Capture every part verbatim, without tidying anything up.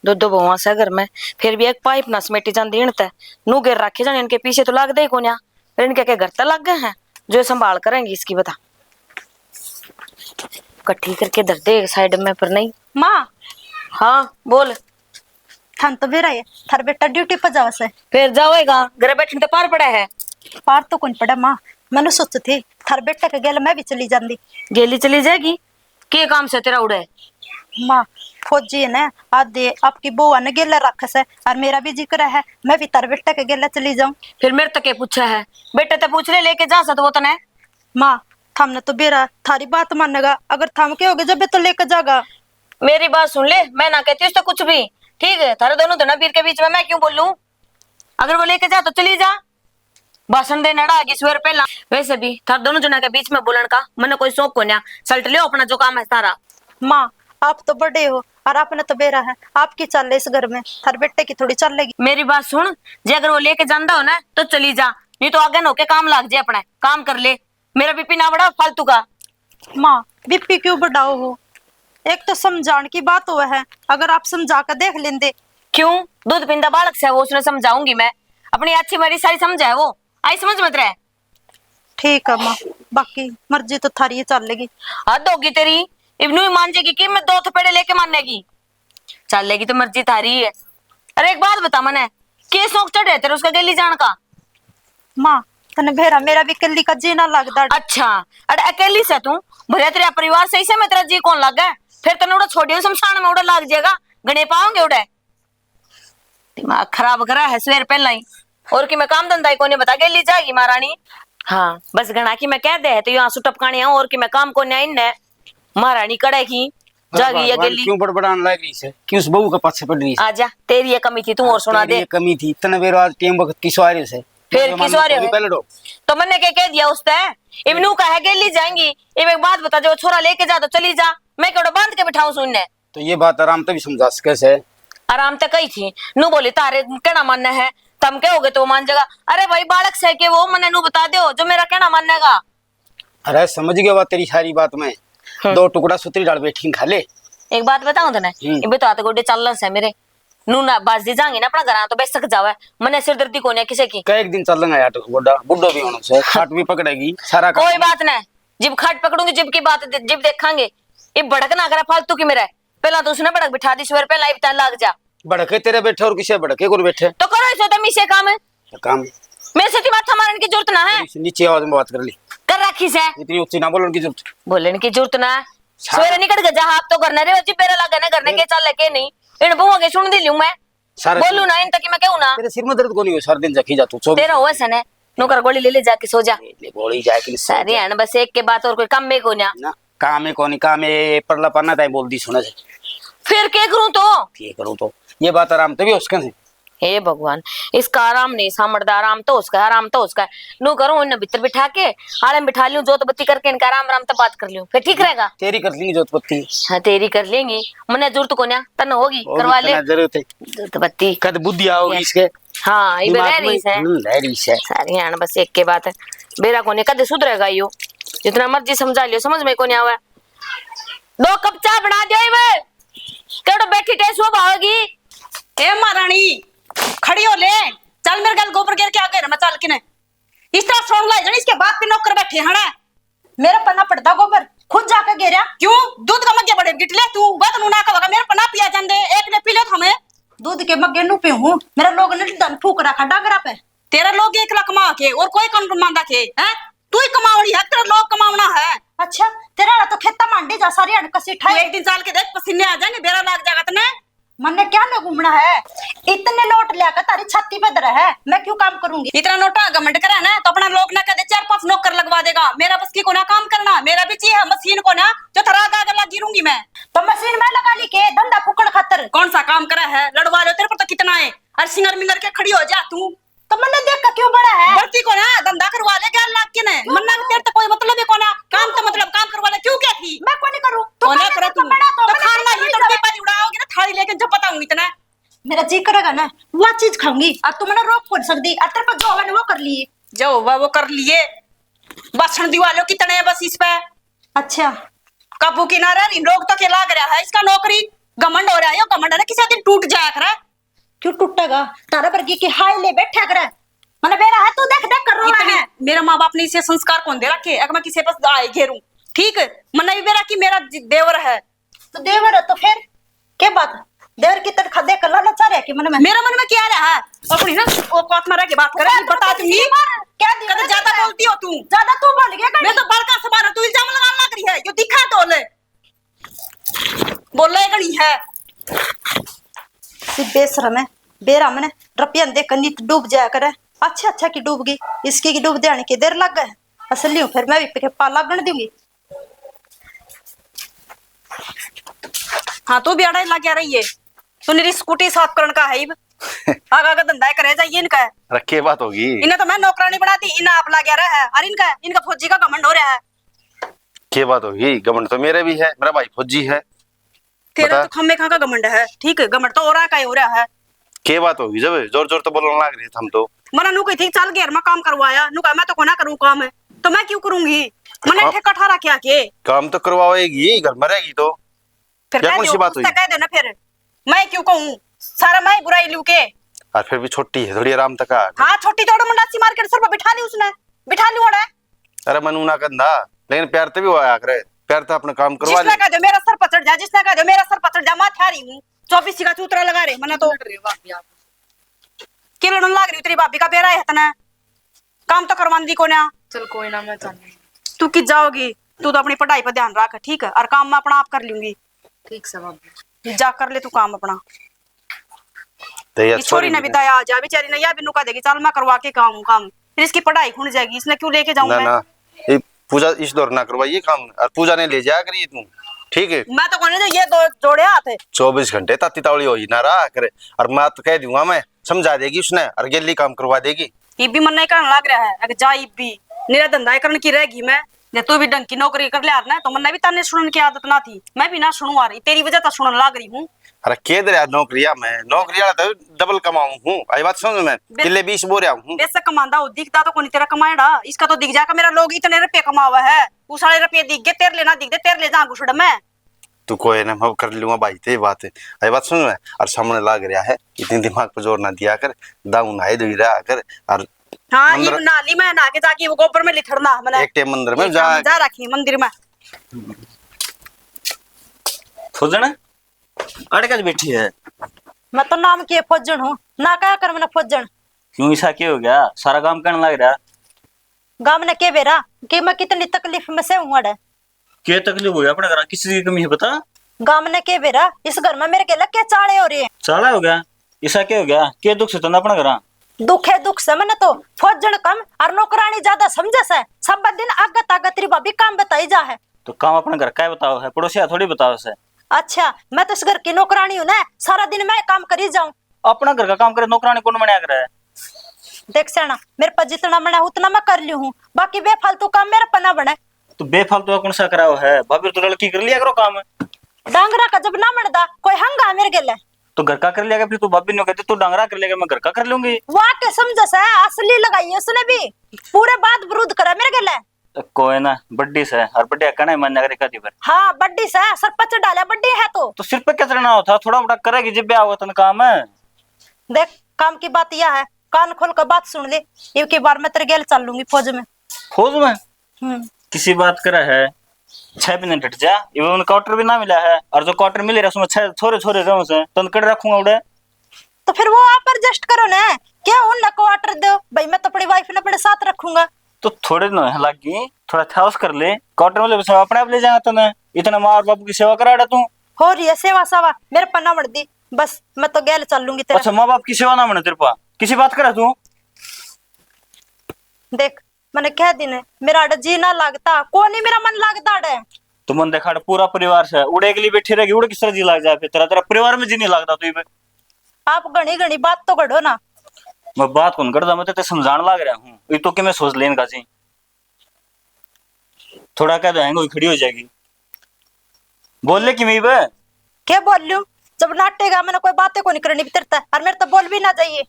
दो दो बहुआ से घर में, फिर भी एक पाइप ना समेटी जाती इनते। नू गिर रखे जाने, इनके पीछे तो लागते ही कोन्या। फिर इनके के घर तक लग गए हैं जो ये संभाल करेंगी इसकी, बता। इकट्ठी करके धर दे एक साइड में, पर नहीं। माँ। हाँ, बोल। थान तो बेरा है, थार बेटा ड्यूटी पर जावे से। फिर जावेगा, घर बैठने तो पार पड़ा है। पार तो कौन पड़ा माँ, मैंने सोचे थी थार बेटा के गेल मैं भी चली जाती। गेली चली जाएगी? के काम से तेरा उड़े? माँ, फौजी है ना, आधे आपकी बहू ने गेले रखे से, और मेरा भी जिक्र है, मैं भी थार बेटा के गेले चली जाऊं। फिर मेरे तक के पूछा है? बेटे ते पूछ ले, लेके जा सत वो तने। माँ, थामने तो बेरा, थारी बात मानेगा, अगर थाम कहोगे जब तो लेके जागा। मेरी बात सुन ले, मैं ना कहती उससे कुछ भी, ठीक है? थारे दोनों जना बीर के बीच में मैं क्यों बोलूं? अगर वो लेके जा तो चली जा, भाषण देने आ गई सवेर पहला। वैसे भी थार दोनों जना के बीच में बोलण का मन्ने कोई शौक कोन्या। सल्ट लियो अपना जो काम है सारा। माँ, आप तो बड़े हो और आपने तो बेरा है, आपकी चाल है इस घर में, थार बेटे की थोड़ी चलेगी। मेरी बात सुन, जे अगर वो लेके जांदा हो ना तो चली जा, नहीं तो आगे न होके काम लाग जे, अपने काम कर ले। मेरा बीपी ना बढ़ा फालतू का। माँ, बीपी क्यों बढ़ाओ हो? एक तो समझाने की बात हुआ है, अगर आप समझा कर देख लेंदे। क्यों? दूध पींदा बालक से वो, उसने समझाऊंगी मैं। अपनी अच्छी मेरी सारी समझ है वो, आई समझ मत रहे। ठीक है माँ, बाकी मर्जी तो थारी ही चलेगी। हद होगी तेरी, इब न्यू ही मान जाएगी कि मैं दो थपेड़े लेके मानेगी। चलेगी तो मर्जी थारी है। अरे एक बात बता मने, के शौक चढ़ रहे तेरे उसका गेली जान का? माँ, तने भेरा मेरा भी कल्ली का जी ना लगदा। अच्छा, अरे अकेली से तू, भरिया तेरा परिवार सही से, मैं तेरा जी कौन लागे? फिर तने उड़ा छोड़ियो शमशान में उड़ा लाग जाएगा, गणे पाओगे उड़े। दिमाग खराब करा है सवेर पहला ही, और कि मैं काम धंधा ही कोनी, बता गेली जाएगी महारानी। हाँ, बस घना की मैं कह दे तो यो आंसू टपकाने आऊं, और कि मैं काम कोनी इनने। महारानी कड़े की अरे जागी या भगवान, गेली। क्यों बड़बड़ान लग रही से? क्यों उस बहू के पाछे पड़ रही से? आजा, तेरी ये कमी थी, तू और सुना तेरी दे। ये कमी थी, इतने बेर आज टेम वक्त की सवारी से। फिर जो की मानो सवारी तो है? पहले डो। तो मैंने क्या कह दिया उससे? इवनू का है गेली जाएंगी। इब एक बात बता, जो छोरा लेके जा तो चली जा, मैं केवड़ा बांध के बिठाऊं सुनने। तो ये बात आराम तै भी समझा सके से। आराम तै कही थी, नू बोली, "तारे कहना मानना है, तम कहोगे तो मान जाएगा।" अरे भाई, बालक से के वो मने नू बता दो, जो मेरा कहना मानेगा। अरे समझ गया बात, तेरी सारी बात मैं। हम्म। दो टुकड़ा सुतरी डाल बैठी खा ले। एक बात बताऊं तने, हम्म। इबे तो हाथ गोडे चालन से मेरे। नू ना बाजी जाएंगे ना अपना घर, तो बेशक जावे, मने सिरदर्दी कोन्या किसी की। कई एक दिन चलेंगे यार, गोडा बुड्ढो भी होना से, खाट भी पकड़ेगी, सारा काम। कोई बात ना, जिब खाट पकड़ूंगी, जिब की बात, जिब देखांगे। ये भड़क ना करे फालतू की मेरे। पहला तो उसने भड़क बिठा दी, सवेर पहला इब तै लाग जा। भड़के तेरे बैठे और किसे भड़के कौन बैठे? तो करो इसे तो मीसे काम है। काम। मेरे से इतनी माथा मारने की जरूरत ना है। इस नीचे आवाज में बात कर ली। कर रखी से। इतनी ऊंची ना बोलने की जरूरत। बोलने की जरूरत ना है। सारा सवेरे निकल के जा, आप तो घर ना रहो, जिब बेरा लागे ना घर ने के चल के नहीं। इन बहुओं के सुन दी लूं मैं। सारा बोलू ना इन तक मैं कहूं ना। तेरे सिर में दर्द कोनी हो, सारा दिन जखी जा तू, चौबीस तेरा हुआ से ने, नौकर गोली ले ले जाके सो जा। ले गोली जाके सो सारी जा। हन बस एक के बात और कोई काम में को ना। ना, काम में कोनी, काम में ये पड़ला पाना ताई बोल दी सुने से। फिर के करूं तो? के करूं तो? ये बात आराम तभी उसके से। हे भगवान, इसका आराम नहीं सामड़दा, आराम तो उसका है, आराम तो उसका है। नू करूं इन्हें भीतर बिठा के, आले में बिठा लूं, जोत बत्ती करके इनका आराम आराम तो बात कर लूं, फिर ठीक रहेगा। तेरी कर लेंगी जोत बत्ती। हाँ, तेरी कर लेंगी, मने जरूरत कोन्या, तन्ने होगी, होगी, करवा ले। तन्ने जरूरत है। जोत बत्ती। कद बुद्धि आओगी ये इसके? हाँ, ये दिमाग रह रही में, है। हम्म, रह रही है। सारी हाण बस एक के बात है। बेरा कोने कदे सुधरेगा यो? जितना मर्जी समझा लियो, समझ में कोनी आवे। दो कप चाय बना दियो इवे। केड़ो बैठी टेसुआ भावेगी। ए महारानी, खड़ी हो ले। चल मेरे गल गोबर गिर के आ गए, मैं चल किने। इस तरह सुन ले, जनी इसके बाप के नौकर बैठे हैं ना। मेरे पर ना पड़ता गोबर, खुद जाके गेरया। क्यों? दूध का मग्गे बड़े गिटले तू, वह तो ना कहोगा, मेरे पर ना पिया जांदे, एक ने पी लो तो हमें। दूध के मग्गे नू पीऊं, मेरा लोग ने धन फूक रखा डांगरा पे। तेरा लोग एकला कमा के और कोई कौन कमांदा के, हैं? तू ही कमावनी है, तेरा लोग कमावना है। अच्छा, तेरा वाला तो खेता मांडी जा सारी अड़कसी तू ठाई। एक दिन चाल के देख, पसीने आ जाएंगे, बेरा लाग जाएगा तने। मन्ने क्या न घूमना है, इतने नोट लिया कर तारी छाती पे धरा है, मैं क्यों काम करूंगी? इतना नोटा घमंड करे ना तो अपना लोग ना कहते चार पांच नौकर लगवा देगा। मेरा बस की कोना काम करना, मेरा भी जी है मशीन कोना जो थरा आगा आगा लगी रहूंगी मैं। तो मशीन मैं लगा ली के धंधा फुकड़ खातर? कौन सा काम करे है, लड़वा लो, तेरे पर तो कितना है। और सिंगर मिंगर के खड़ी हो जा तू। तो मन्ने देख के क्यों बड़ा है? बढ़ती कोना, धंधा करवा ले गैर लाग के ने। क्यों? मन्ना के तेरे तो कोई मतलब ही कोना, काम तो मतलब काम करवा ले, क्यों क्या थी? मैं कोनी करूं। तू कोना करे तू। बड़ा तो तो मन्ने खाना ही तो कोई तड़के पानी उड़ाओगे ना, थाली लेके जब बताऊं इतना। मेरा जी करेगा ना, वो चीज खाऊंगी। और तू मन्ने रोक कौन सकती, और तेरे पर जो होगा ना वो कर लिए। जो हुआ वो कर लिए। भाषण दिवा लो कितने हैं बस इस पे। अच्छा। काबू की ना रह रही, लोग तो के लाग रहा है इसका नौकरी। घमंड हो रहा है, यो घमंड है ना, किसी दिन टूट जाया करे। क्यों टूटेगा? तारा वर्गी की हाय ले बैठा करे। मने बेरा है, तू देख देख कर रहा है। मेरे माँ बाप ने इसे संस्कार कौन दे रखे? अगर मैं किसी पास आए घेरूं, ठीक है? मने भी बेरा कि मेरा देवर है। तो देवर है तो फिर के बात? देवर की तनखा देख कर लालच आ रहा है कि मन में? मेरा मन में क्या रहा है? अपनी ना औकात में रह के बात कर, बता दूंगी। क्या कदे ज्यादा बोलती हो तू? ज्यादा तू बोल गया। मैं तो बड़का सवार, तू इल्जाम लगाने लग रही है, यो दिखा तो ले। बोले घणी है। सी बेशरम है, बेरा मने रुपया न देख नीत डूब जाया करे। अच्छा अच्छा की डूब गई, इसकी की डूब देने की देर लग गए। असली हूँ फिर मैं भी के पा लागण दूंगी। हाँ, तू भी अड़ाई लग रही है। तू मेरी स्कूटी साफ करण का है इब। आगा आगा धंधा करे जाइए इनका। अरे के बात होगी? इन्हें तो मैं नौकरानी बना दी, इन्हें आप लग रहा है। और इनका, इनका फौजी का घमंड हो रहा है। के बात होगी? घमंड तो मेरे भी है, मेरा भाई फौजी है। तेरा बता। तो खम्मे खा का घमंड है, ठीक है, घमंड तो और का ही हो रहा है। के बात होगी? जब जोर जोर तो बोलने लग रही थी हम तो। मना नू कही थी, "चल घेर, मैं काम करवाया।" नू कहा, "मैं तो कोना करूँ काम है, तो मैं क्यों करूंगी?" मने काम ठेका ठा रखा के? काम तो करवाएगी, घर में रहेगी तो। फिर या कह कौन दो, सी बात उससे हुई? कह दो ना फिर, मैं क्यों कहूँ? सारा मैं ही बुराई लूँ के? और फिर भी छोटी है, थोड़ी आराम तक आ। हाँ, छोटी जोड़ मुंडा सी मार के सर पर बिठा ली उसने, बिठा ली ओड़ा। अरे मनु ना कंधा, लेकिन प्यार ते भी होया करे, प्यार ते अपना काम करवा जिसने ले। कह दो मेरा सर पर चढ़ जा, जिसने कह दो मेरा सर पर चढ़ जा, मैं थारी हूँ। चौबीस का चूतरा लगा रहे मना तो। लड़ रहे हो भाभी आप? के लड़न लाग रही हो? तेरी भाभी का बेरा है इतना, काम तो करवांदी कोन्या। चल कोई ना, मैं जानी। तू की जाओगी? तू तो अपनी पढ़ाई पर ध्यान रख, ठीक है, और काम मैं अपना आप कर लूंगी। ठीक से भाभी। जा कर ले तू काम अपना। तो ये ये छोरी छोरी ने भी भी दया आ जा, बेचारी ने या भी नुका देगी, "चल मैं करवा के काम, काम।" फिर इसकी पढ़ाई खुण जाएगी, इसने क्यों लेके जाऊं ना, मैं? ना, ये पूजा इस दौर ना करवाइए काम, और पूजा ने ले जाया करिए तू, ठीक है? मैं तो कहने जो ये दो जोड़े हाथ है। चौबीस घंटे ताती तावली हो ही ना रहा करे, और मैं तो कह दूंगा, मैं समझा देगी उसने, और गेली काम करवा देगी। ये भी मन नहीं कहने लग रहा है, अगर जा ये भी मेरा धंधा करने की रहेगी मैं, जे तू भी ढंग की नौकरी कर ले यार ना, तो मन्ने भी ताने सुनने की आदत ना थी, मैं भी ना सुनू आ रही, तेरी वजह तो सुनने लाग रही हूँ। अरे के दे रहा नौकरिया में, नौकरी वाला तो डबल कमाऊं हूँ, आई बात समझ में? बे-, किले बीस बो रहा हूँ। वैसे कमांदा हो, दिखदा तो कोनी तेरा कमाएड़ा, इसका तो दिख जाकर मेरा लोग इतने रुपये कमावा है, उस वाले रुपये दिख गए, तेरे ले ना दिख दे, तेरे ले जा घुसड़ में। तू कोई ना, मैं कर लूंगा भाई ते बात, आई बात समझ में? और सामने लाग रहा है, इतनी दिमाग पर जोर ना दिया कर, दाऊ नहाए धोई रहा कर, और हाँ, मंदिर ये नहा ली मैं, नहा के जाके वो गोबर में लिथड़ना मैंने। एक टाइम मंदिर में एक जा। काम जा रखी मंदिर में। फौजन, अड़ के बैठी है। मैं तो नाम की फौजन हूँ, ना कहा कर मैंने फौजन। क्यों, ऐसा क्या हो गया? सारा गांव कहने लग रहा। गांव ने के बेरा कि मैं कितनी तकलीफ में से हूँ अड़े। के तकलीफ हुई अपने घर? किस चीज की कमी है बता? गांव ने के बेरा, इस घर में मेरे गेला के चाले हो रहे हैं। चाला हो गया? ऐसा क्या हो गया? के दुख से तन्ने अपने घर? दुख है, दुख से मैंने तो फौजन कम और नौकरानी ज्यादा समझे से। सब दिन आगे तागे तेरी भाभी काम बताई जा है। तो काम अपने घर का ही बताओ है, पड़ोसिया थोड़ी बताओ से। अच्छा, मैं तो इस घर की नौकरानी हूँ ना, सारा दिन मैं काम करी जाऊं। अपना घर का काम करे, नौकरानी कौन बनया करे? देख सैना, मेरे पर जितना बना उतना मैं कर ली हूँ, बाकी बेफालतू काम मेरे पर ना बने। तो बेफालतू का कौन सा कराओ है भाभी? तो लड़की कर लिया करो काम। डांगरा का जब ना बनदा, कोई हंगा मेरे गेले। तो घर का कर लिया, फिर तू भाभी ने कहते तू डांगरा कर लेगा, मैं घर का कर लूंगी। वाह के समझे से, असली लगाई है उसने भी, पूरे बात विरोध करा मेरे गेले। तो कोई ना, बड्डी से, और बड्डी कहना ही मान्या करे कदी पर। हाँ, बड्डी से, सर पर चढ़ा लिया, बड्डी है तो। तो सिर पे क्या चढ़ना होता, थोड़ा मोटा करेगी जब भी आओ तन काम है। देख, काम की बात यह है, कान खोल कर बात सुन ले, इब की बार मैं तेरे गेल चल लूंगी फौज में। फौज में? हम्म। किसी बात करे है, छह महीने डट जा, इब उन क्वार्टर भी ना मिला है, और जो क्वार्टर मिले रहा उसमें छह छोरे छोरे रहो से, तन कड़ रखूंगा उड़े। तो फिर वो आप एडजस्ट करो ना, क्या उन क्वार्टर दो भाई, मैं तो अपनी वाइफ ने अपने साथ रखूंगा। तो थोड़े दिन लग गई, थोड़ा ठहस कर ले, क्वार्टर में ले, बस अपने आप ले जाएगा तने। इतना माँ और बाप की सेवा कराड़ा तू। हो रही है सेवा सावा, मेरे पर ना बढ़ दी, बस मैं तो गैल चल लूंगी तेरे। अच्छा, माँ बाप की सेवा ना बने तेरे पा, किसी बात करे तू? देख, मैंने कह दी ने, मेरा अड़े जी ना लागता, को नहीं मेरा मन लागता अड़े। तू मन देखा, अड़े पूरा परिवार से, उड़े एकली बैठी रहेगी, उड़े किस तरह जी लाग जाए फिर तेरा, तेरा परिवार में जी नहीं लागता तू इब। आप घणी घणी बात तो करो ना। मैं बात कौन करता, मैं तो ते समझान लाग रहा हूँ, ये तो कि मैं सोच लेन का जी। थोड़ा कह दो, हैंग हुई खड़ी हो जाएगी। बोल ले किमी बे। क्या बोल लूं? जब नाटेगा, मैंने कोई बातें को नहीं करनी भी तेरे तै, और मेरे तो बोल भी ना जाइए।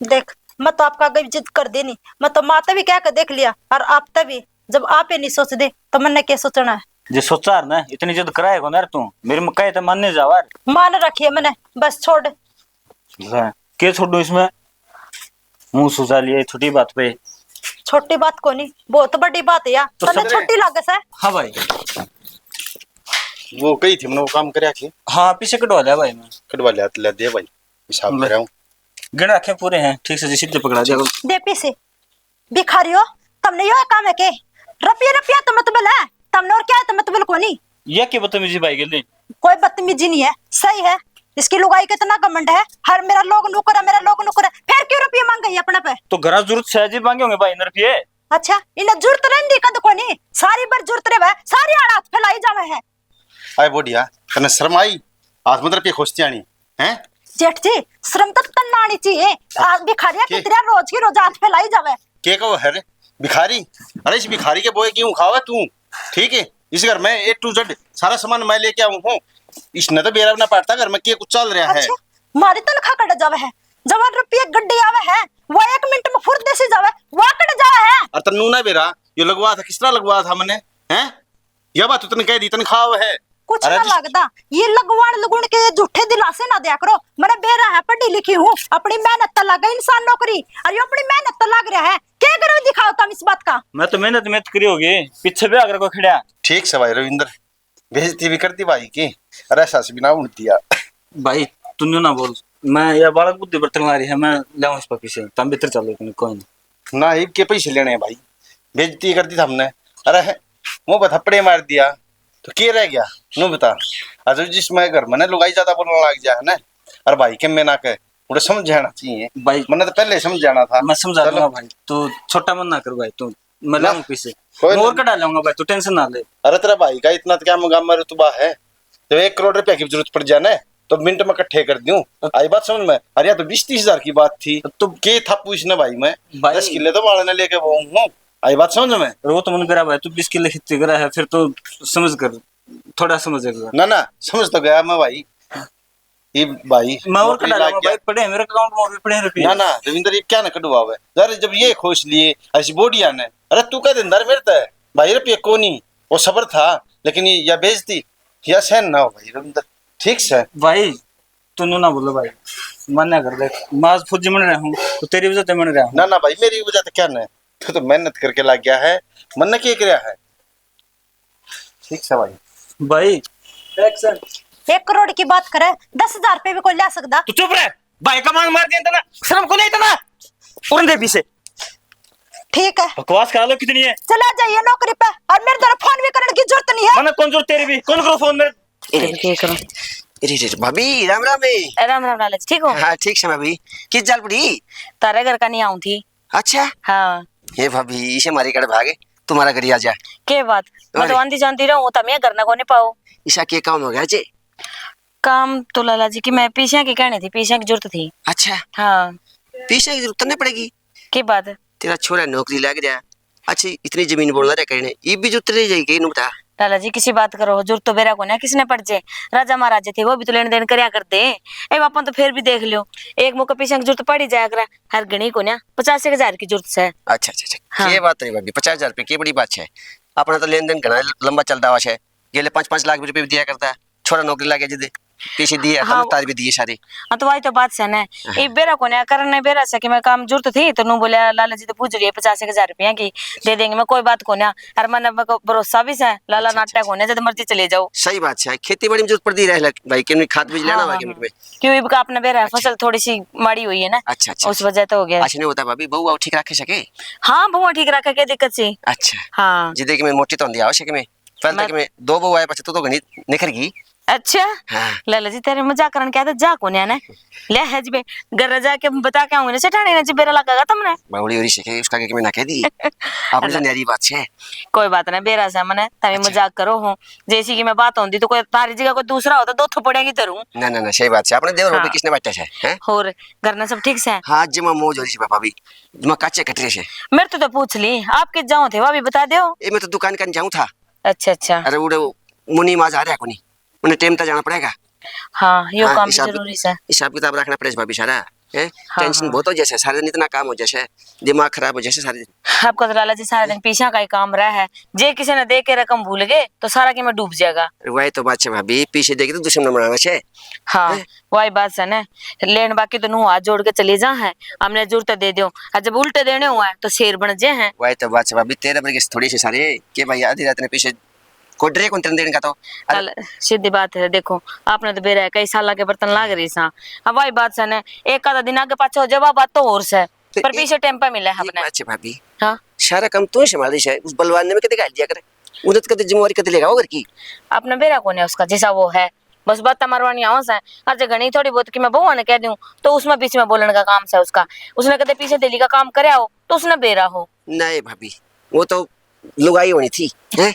देख, मैं तो आपका आगे भी जिद कर दी नहीं, मैं तो माँ तै भी कह के देख लिया, और आप तै भी। जब आप ही नहीं सोच दे, तो मैंने क्या सोचना है? जे सोचा है ना, इतनी जिद कराए को ना यार तू, मेरी मक्का तो मान नहीं जावा यार। मान रखिए मैंने, बस छोड़। ले, के छोड़ू इसमें? मुंह सुजा लिए छोटी बात पे। छोटी बात कोनी, बहुत बड़ी बात है यार। तो तन्ने सब छोटी लागे से। हाँ भाई। वो कही थी मैंने, वो काम करया के? हाँ, पीछे कटवा लिया भाई मैं। कटवा लिया तो ले दे भाई, हिसाब ले। कराऊं। गिण रखे पूरे हैं, ठीक से जी, सीधे पकड़ा दिया। दे पीछे। भिखारी हो, तमने यो काम है के? रुपये रुपया तो मतलब है, तमने और क्या है तो मतलब कोनी। ये के बदतमीजी भाई के लिए? कोई बदतमीजी नहीं है, सही है। इसकी लुगाई कितना घमंड है, हर मेरा लोग नौकर है, मेरा लोग नौकर है, फिर क्यों रुपये मांगे ये अपने पे? तो घरा जरूरत से जी मांगे होंगे भाई ने रुपये। अच्छा, इन्हें जरूरत रहंदी कद कोनी, सारी बर जरूरत रहे, सारी आड़ हाथ फैलाई जावे है। आए बुढ़िया, तने शर्म आई? हाथ में रुपये खोजती आनी, हैं? जेठ जी, शर्म तो तन्ने आनी चाहिए। आ, भिखारिया के? की तरह रोज की रोज हाथ फैलाई जावे। के कहो है रे? भिखारी? अरे इस भिखारी के बोए क्यों खावे तू? ठीक है, इस घर में A to Z सारा सामान मैं लेके आऊं हूँ। इसने तो बेरा भी ना पाटता घर में के कुछ चल रहा है। अच्छा, मारी तनखा कट जावे है, जवान रुपये गड्डी आवे है, वो एक मिनट में फुर्र देसी जावे, वो कट जावे है। और तन्नू ना बेरा, यो लगवा था, किस तरह लगवा था मैंने, हैं? या बात तो तने कह दी, तनख्वाह है। कुछ अरे ना जिस- लगदा, ये लगवान लगुण के झूठे दिलासे ना दिया करो। मने बेरा है, पढ़ी लिखी हूँ, अपनी मेहनत तो लगे इंसान नौकरी, और यो अपनी मेहनत तो लग रहा है। क्या करो दिखाओ तुम इस बात का? मैं तो मेहनत, मेहनत करी होगी, पीछे भी अगर कोई खड़ा। ठीक से भाई रविंद्र, बेइज्जती भी कर दी भाई की, अरे सास भी ना उठती यार। भाई, तू न्यू ना बोल, मैं या बालक बुद्धि बरतन आ रही है, मैं लाऊं इस पर पीछे, तुम भीतर चलो, इतने कोई नहीं। ना, इब के पैसे लेने हैं भाई? बेइज्जती कर दी हमने। अरे, मुंह पे थप्पड़े मार दिया, तो के रह गया? नू बता। आज जिसमें घर में ना लुगाई ज्यादा बोलने लग जा है ना, और भाई के मैं ना के, उन्हें समझाना चाहिए। भाई, मैंने तो पहले समझाना था। मैं समझा चलो। दूंगा भाई, तू छोटा मन ना कर भाई, तू मैं ना, लाऊं पीछे। कोई मैं और ना। कटा लाऊंगा भाई, तू टेंशन ना ले। अरे, तेरा भाई का इतना तो क्या मुगामा रुतबा है, तो एक करोड़ रुपया की जरूरत पड़ जाए ना, तो मिनट में इकट्ठे कर दूं। आई बात समझ में? अरे, या तो बीस तीस हजार की बात थी। तो के था पूछना भाई, मैं भाई, दस किले तो वाले ने लेके वो हूँ। आई बात समझ में? रो तो मन करा भाई, तू बीस किले खेती करा है, फिर तो समझ कर, थोड़ा समझ कर। ना, ना, समझ तो गया मैं भाई। ये भाई, मैं और नौकरी कटा लाग लूंगा गया। भाई, पड़े हैं मेरे अकाउंट में और भी पड़े हैं रुपये। ना, ना, रविंदर, ये क्या ना कटवावे? यार, जब ये खोज लिए, ऐसी बोडिया ने, अरे, तू कह देंदा मेरे ते, भाई, रुपये को नहीं, वो सबर था, लेकिन ये, या बेइज्जती, या सहन ना हो भाई, रविंदर, ठीक से। भाई, तू न्यू ना बोलो भाई, मान्या कर दे, मैं आज फौजी बन रहा हूँ, तो तेरी वजह से बन रहा हूँ। ना, ना भाई, मेरी वजह तो क्या ना, तू तो मेहनत करके लाग गया है, मन ने क्या करया है? ठीक से भाई। भाई। Action। एक करोड़ की बात करे, दस हजार रुपये भी कोई ला सकदा। तू चुप रह, भाई का मांग मार दिया तना, शर्म को नहीं तना। उड़न दे पीछे। ठीक है। बकवास करा लो कितनी है। चला जाइए नौकरी पे, और मेरे द्वारा फोन भी करने की जरूरत नहीं है। मने कौन जरूरत तेरी भी, कौन करो फोन मेरे? अरे, अरे, अरे, भाभी, राम राम है। राम राम लालच, ठीक हो? हाँ, ठीक से भाभी। किस जाल पड़ी? तारे घर का नहीं आऊं थी। अच्छा। हाँ। हे भाभी, इसे मारी कड़ भागे, तुम्हारा घर ही आ जा। के बात? मैं तो अरे। आंधी जानती रहूं, तम ये घर ना कोने पाओ। ईसा के काम हो गया जे? काम तो लाला जी की मैं पीछे की कहनी थी, पीछे की जरूरत थी। अच्छा। हाँ। पीछे की जरूरत नहीं पड़ेगी। के बात? तेरा छोरा नौकरी लग रहा, अच्छी इतनी जमीन बोलना रह करने, ये भी जरूरत रह जाएगी, इन्हों बता। लाला जी, किसी बात करो, जरूरत तो बेरा कोन्या किसने पड़ जे। राजा महाराजे थे, वो भी तो लेन देन करया करते। ए बापा, तो फिर भी देख लियो, एक मौके पीछे की जरूरत पड़ ही जाया करे। हर घणी कोन्या, पचास एक हजार की जरूरत है। अच्छा, अच्छा, अच्छा। हाँ। ये बात नहीं भाभी, पचास हजार रुपये की बड़ी बात है। अपना तो लेन देन घणा लंबा चलता हुआ है, गेले पाँच पाँच लाख रुपये भी दिया करता है। छोरा नौकरी लग गया जिदे, पैसे दिए, हाँ। तार भी दिए सारे। हाँ, तो वही तो बात है ना। हाँ। ये बेरा कोन्या, करने बेरा से कि मैं काम जरूरत थी, तो नू बोला, "लाला जी तो पूछ गए पचास एक हजार रुपया की, दे देंगे।" मैं, "कोई बात कोन्या।" और मन में को भरोसा भी से, लाला अच्छा, नाट्या अच्छा। कोन्या, जब मर्जी चले जाओ। सही बात है, खेती बाड़ी में जरूरत पड़ती रहे लग-, भाई, के खाद बीज लेना हाँ, हुआ हाँ, कि हाँ। क्यों इबका अपना बेरा है, अच्छा। फसल थोड़ी सी माड़ी हुई है ना, अच्छा, अच्छा, उस अच्छा। वजह तो हो गया। अच्छा, नहीं होता भाभी, बहू आओ ठीक रखे सके? हाँ, बहू ठीक रखे, क्या दिक्कत सी? अच्छा। हाँ। जिदे कि मैं मोटी तो होंदी आवश्यक में। पहले मैं तक मैं दो बहू आए, पाछे तू तो घणी निखर गई। अच्छा? हाँ। लाला जी, तेरे मजाक करन क्या था, जा कोन्या ने। ले है जी बे, घर जाके बता के आऊंगी ना सेठानी ने जी, बेरा लगेगा तुमने। बावड़ी हो रही है, उसका के मैं ना कह दी। आपने तो अरे। न्यारी बात है। कोई बात ना, बेरा से मने, तभी अच्छा। मजाक करो हो। जैसी कि मैं बात होंदी तो कोई तारी जगह कोई दूसरा होता, दो थप्पड़ियां की धरूं। ना, ना, ना, सही बात है। आपने देवर हो भी हाँ। किसने बांटा है, हैं? और घर में सब ठीक से? हाँ, जमा मौज हो रही है पापा भी। जमा काचे कट रहे से। मेरे तो, तो पूछ ली, आप किस जाओ थे, वो भी बता दो। ए, मैं तो दुकान का जाऊं था। अच्छा, अच्छा। अरे, उड़े वो मुनीम आज आ रहा कोनी, उन्हें टाइम तक जाना पड़ेगा। हाँ, यो हाँ, काम भी हिसाब, जरूरी से। हिसाब किताब रखना पड़ेगा भाभी सारा। हैं? हाँ, टेंशन हाँ। बहुत हो जैसे, सारे दिन इतना काम हो जैसे, दिमाग खराब हो जैसे सारे दिन। आपका तो लाला जी सारा दिन पीछा का ही काम रहा है। जे किसी ने दे के रकम भूल गए तो सारा कीमे डूब जाएगा। वही तो बात है भाभी, पीछे देगी तो दुश्मन बनाना छे। हाँ, हैं? वही बात है ना। लेन बाकी तो नू हाथ जोड़ के चले जा है, हमने जरूरत दे दो, और जब उल्टे देने हुआ है तो शेर बन जे हैं। वही तो बात है भाभी, तेरे पर किस थोड़ी सी सारे के भाई आधी रात ने पीछे कोई डरे कौन तेरे देने का तो। अरे चल, सीधी बात है, देखो, आपने तो बेरा है, कई साल के बर्तन लाग रही सा। अब वही बात है ना, एक आधा दिन आगे पाछे हो जावा, बात तो और से, तो पर एक, पीछे टाइम पे मिला है एक अपने। बात है भाभी, हाँ। सारा काम तू ही संभाल रही है, उस बलवान ने भी कदे गाल दिया करे, उन्हें तो कदे जिम्मेवारी कदे लेगा वो घर की। अपना बेरा कौन है उसका, जैसा वो है, बस बात मारवानी आवा से। और जो घणी थोड़ी बहुत की मैं बहू ने कह दूं, तो उसमें बीच में बोलने का काम से उसका। उसने कदे पीछे दिल्ली का काम करे हो, तो उसने बेरा हो। नहीं भाभी, वो तो लुगाई होनी थी, हैं?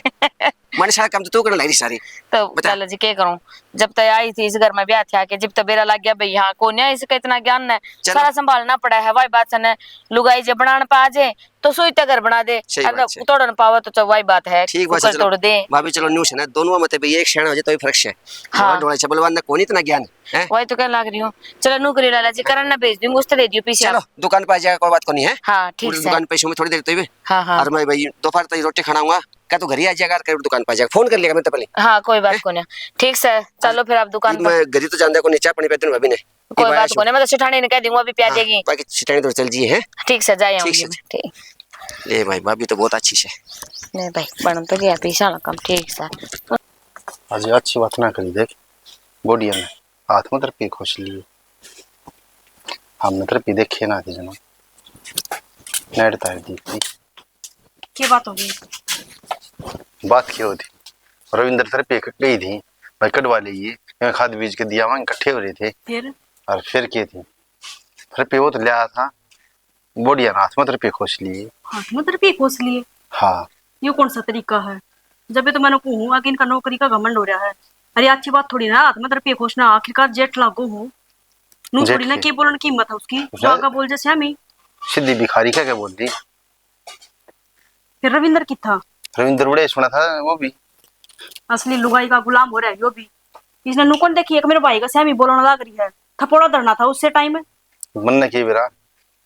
माने सारा काम तो तू करने लग रही सारी। तो बता। चलो जी, क्या करूं? जब तक आई थी इस घर में ब्याह थी आके, जब तक बेरा लग गया भाई, हाँ, कौन है इसका इतना ज्ञान है? चलो। सारा संभालना पड़ा है, वही बात है ना, लुगाई जे बनाने पे आ जाए, तो सोई ते घर बना दे, सही अगर बात है। तोड़न पावे तो चल, वही बात है, ठीक बात है, कुकर चलो। तोड़ दे। भाभी, चलो, न्यू है ना, दोनों में तो भाई एक सियाना हो जाए तो ही फर्क है। हाँ। ढोला से बलवान ने कौन इतना ज्ञान है, हैं? वही तो कहने लग रही हूँ। चलो, नौकरी लाला जी, करण ने भेज दूंगी, उससे दे दियो पीछे चलो, आप। दुकान पे आ जाएगा, कोई बात को नहीं है। हाँ, ठीक उधर से। दुकान पे मैं थोड़ी देर तो ही। हाँ, हाँ। और मैं भाई दोपहर तक रोटी खाना आऊंगा, क्या तू घर ही आ जाएगा, कर दुकान पे आ जाएगा, फोन कर लेगा मैं तो पहले। हाँ, कोई बात हैं? को नहीं। ठीक से, चलो फिर आप दुकान पर। मैं घर ही तो जानता को नहीं, चाय पानी पे दिन भाभी ने। कोई बात को नहीं, मैं तो सेठानी ने कह दूंगा, अभी प्याज हाँ, देगी। बाकी सेठानी तो चल जी है। ठीक से, जा आऊंगी मैं। ठीक। ले भाई, भाभी तो बहुत अच्छी से। ले भाई, बन तो गया पीछा ना काम, ठीक से। आज अच्छी बात ना करी देख, बोडिया ने हाथ में तेरे पे खोस लिए। हमने तेरे पे देखे ना थे जना, नेट तार दी थी। क्या बात हो गई? बात क्या होती, रविंद्र तेरे पे गई थी, भाई कटवा ले ये, यहाँ खाद बीज के दिया वहाँ इकट्ठे हो रहे थे। फिर? और फिर क्या थी, तेरे पे वो तो लिया था, बोडिया ने हाथ में तेरे पे खोस लिए। हाथ में तेरे पे खोस लिए? हाँ। ये कौन सा तरीका है? जब भी तो मैंने कहूँ कि इनका नौकरी का घमंड हो रहा है। अरे, अच्छी बात थोड़ी ना, हाथ में तेरे पे खोसना, आखिरकार जेठ लागो हो। नू जेठ थोड़ी ना के? के बोलने की हिम्मत है उसकी, जो आगा बोल जैसे हमी। सीधी भिखारी क्या क्या बोल दी? फिर रविंद्र कित्था? रविंद्र बड़े सुना था वो भी। असली लुगाई का गुलाम हो रहा है यो भी। इसने नू कौन देखी, एक मेरे भाई का स्यामी बोलने लाग रही है, थपोड़ा धरना था उससे टाइम। मन ने के बेरा,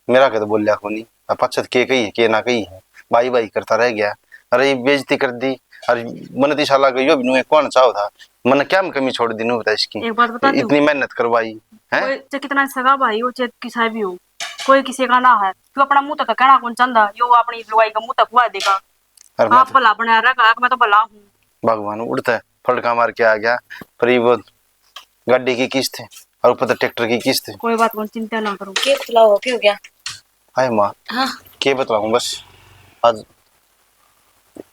मेरा के तो बोलिया कोनी। अब पाछे तो के कही है, के ना कही है, भाई भाई करता रह गया। अरे ये बेइज्जती कर दी। अरे मन तो इसा लगा यो भी नू एक कौन चाहो था, मन क्या में कमी छोड़ दी नू बता इसकी। एक बात बता दूं? इतनी मेहनत करवाई है। कोई चाहे कितना सगा भाई हो, चाहे किसा भी हो, कोई किसी का ना है। तू अपना मुंह तक कहना कौन चाहता, यो अपनी लुगाई का मुंह तक हुआ देगा। अरे मैं आप तो भला बना रखा, मैं तो भला हूँ। भगवान उड़ता है, फड़का मार के आ गया, पर ये वो गाड़ी की किस्त है और ऊपर तो ट्रैक्टर की किस्त है। कोई बात कौन, चिंता ना करो। के बतलाओ, के हो गया? हाय माँ, हाँ। के बतलाऊं, बस आज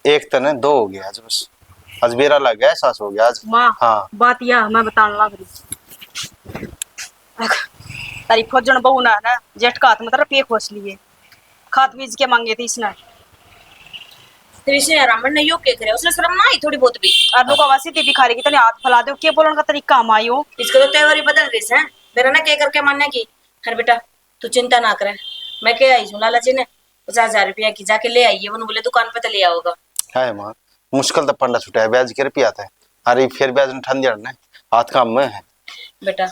एक तने दो हो गया आज, बस आज बेरा लग गया, एहसास हो गया आज। माँ, हाँ। बात यह मैं बताने लग रही। देख, तारी फौजन बहू ना है ना, जेठ का हाथ में तो रुपये खोस लिए, खाद बीज के मांगे थे इसने। तेरे से रामन ने यो के करे, उसने शर्म ना आई थोड़ी बहुत भी? और लोग आवासी थी भिखारी की तने हाथ फैला दो, के बोलने का तरीका हम आयो। इसका तो तेवर ही बदल रही है, मेरा ना के करके मानने की। हर बेटा, तू चिंता ना करे, मैं के आई हूँ लाला जी ने, पचास हजार रुपया की जाके ले आई है, उन्होंने बोले दुकान पे तो ले आओगा। हाय माँ, मुश्किल तो पंडा छुटा है, ब्याज के रुपया था, अरे फिर ब्याज ने ठंड दिया ने, हाथ काम में है। बेटा,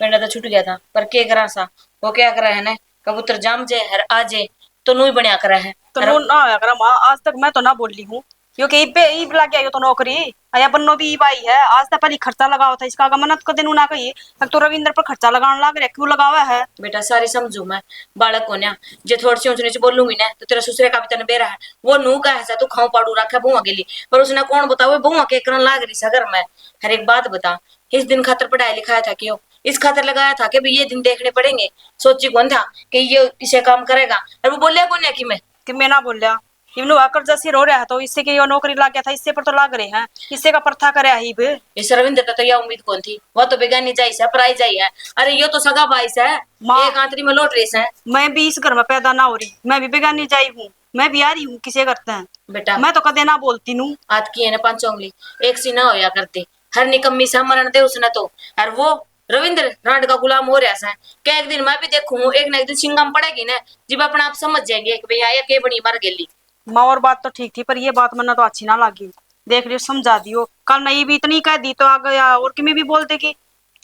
पंडा तो छूट गया था, पर के करा सा, वो क्या करा है ने, कबूतर जाम जे हर आ जे, तो नू ही बनया करा है। तो नू ना होया करा माँ, आज तक मैं तो ना बोली हूँ, यो के इबे, इब लाग गया यो तो नौकरी। अरे बन्नो भी इब आई है, आज तक पहली खर्चा लगावा था इसका, अगर मन्नत को दिन ना कही, अब तो रविंद्र पर खर्चा लगाने लाग रहा, क्यों लगावा है? बेटा, सारी समझू मैं, बालक कोन्या, जे थोड़ी सी ऊंच नीच बोलूंगी ना, तो तेरा ससुरे का भी तने बेरा है। वो नू कहे सा, तू खाऊं पाड़ू रखे बहुआ के लिए, पर उसने कौन बतावे, बहुआ के करन लाग रही सा घर में। हर एक बात बता, इस दिन खातर पढ़ाया लिखाया था क्यों? इस खातर लगाया था कि भी ये दिन देखने पड़ेंगे। सोची कौन था कि ये इसे काम करेगा, और वो बोलिया कौन है कि मैं कि मैं ना बोलिया। इवनु आकर जैसी रो रहा है, तो इससे के यो नौकरी लाग गया था, इससे पर तो लाग रहे हैं, इससे का प्रथा करे है इब। इस रविंद्र का तो यह उम्मीद कौन थी, वह तो बेगानी जाई से, पराई जाई है। अरे, यो तो सगा भाई से, माँ, एक आंतरी में लौट रही से। मैं भी इस घर में पैदा ना हो रही, मैं भी बेगानी जाई हूँ, मैं भी आ रही हूँ किसे करते हैं। बेटा, मैं तो कदे ना बोलती नू। हाथ की है ना पांचों उंगली एक सी ना होया करती, हर निकम्मी से मरण दे उसने तो। और वो रविंद्र रांड का गुलाम हो रहा है। क्या एक दिन मैं भी देखूं, एक ना एक दिन सिंगा में पड़ेगी ना, जब अपने आप समझ जाएंगे कि भैया, ये के बनी मर गेली। माँ, और बात तो ठीक थी, पर ये बात मन्ने तो अच्छी ना लगी। देख लियो, समझा दियो, कल नहीं भी इतनी कह दी तो आगे या और किमें भी बोल देगी।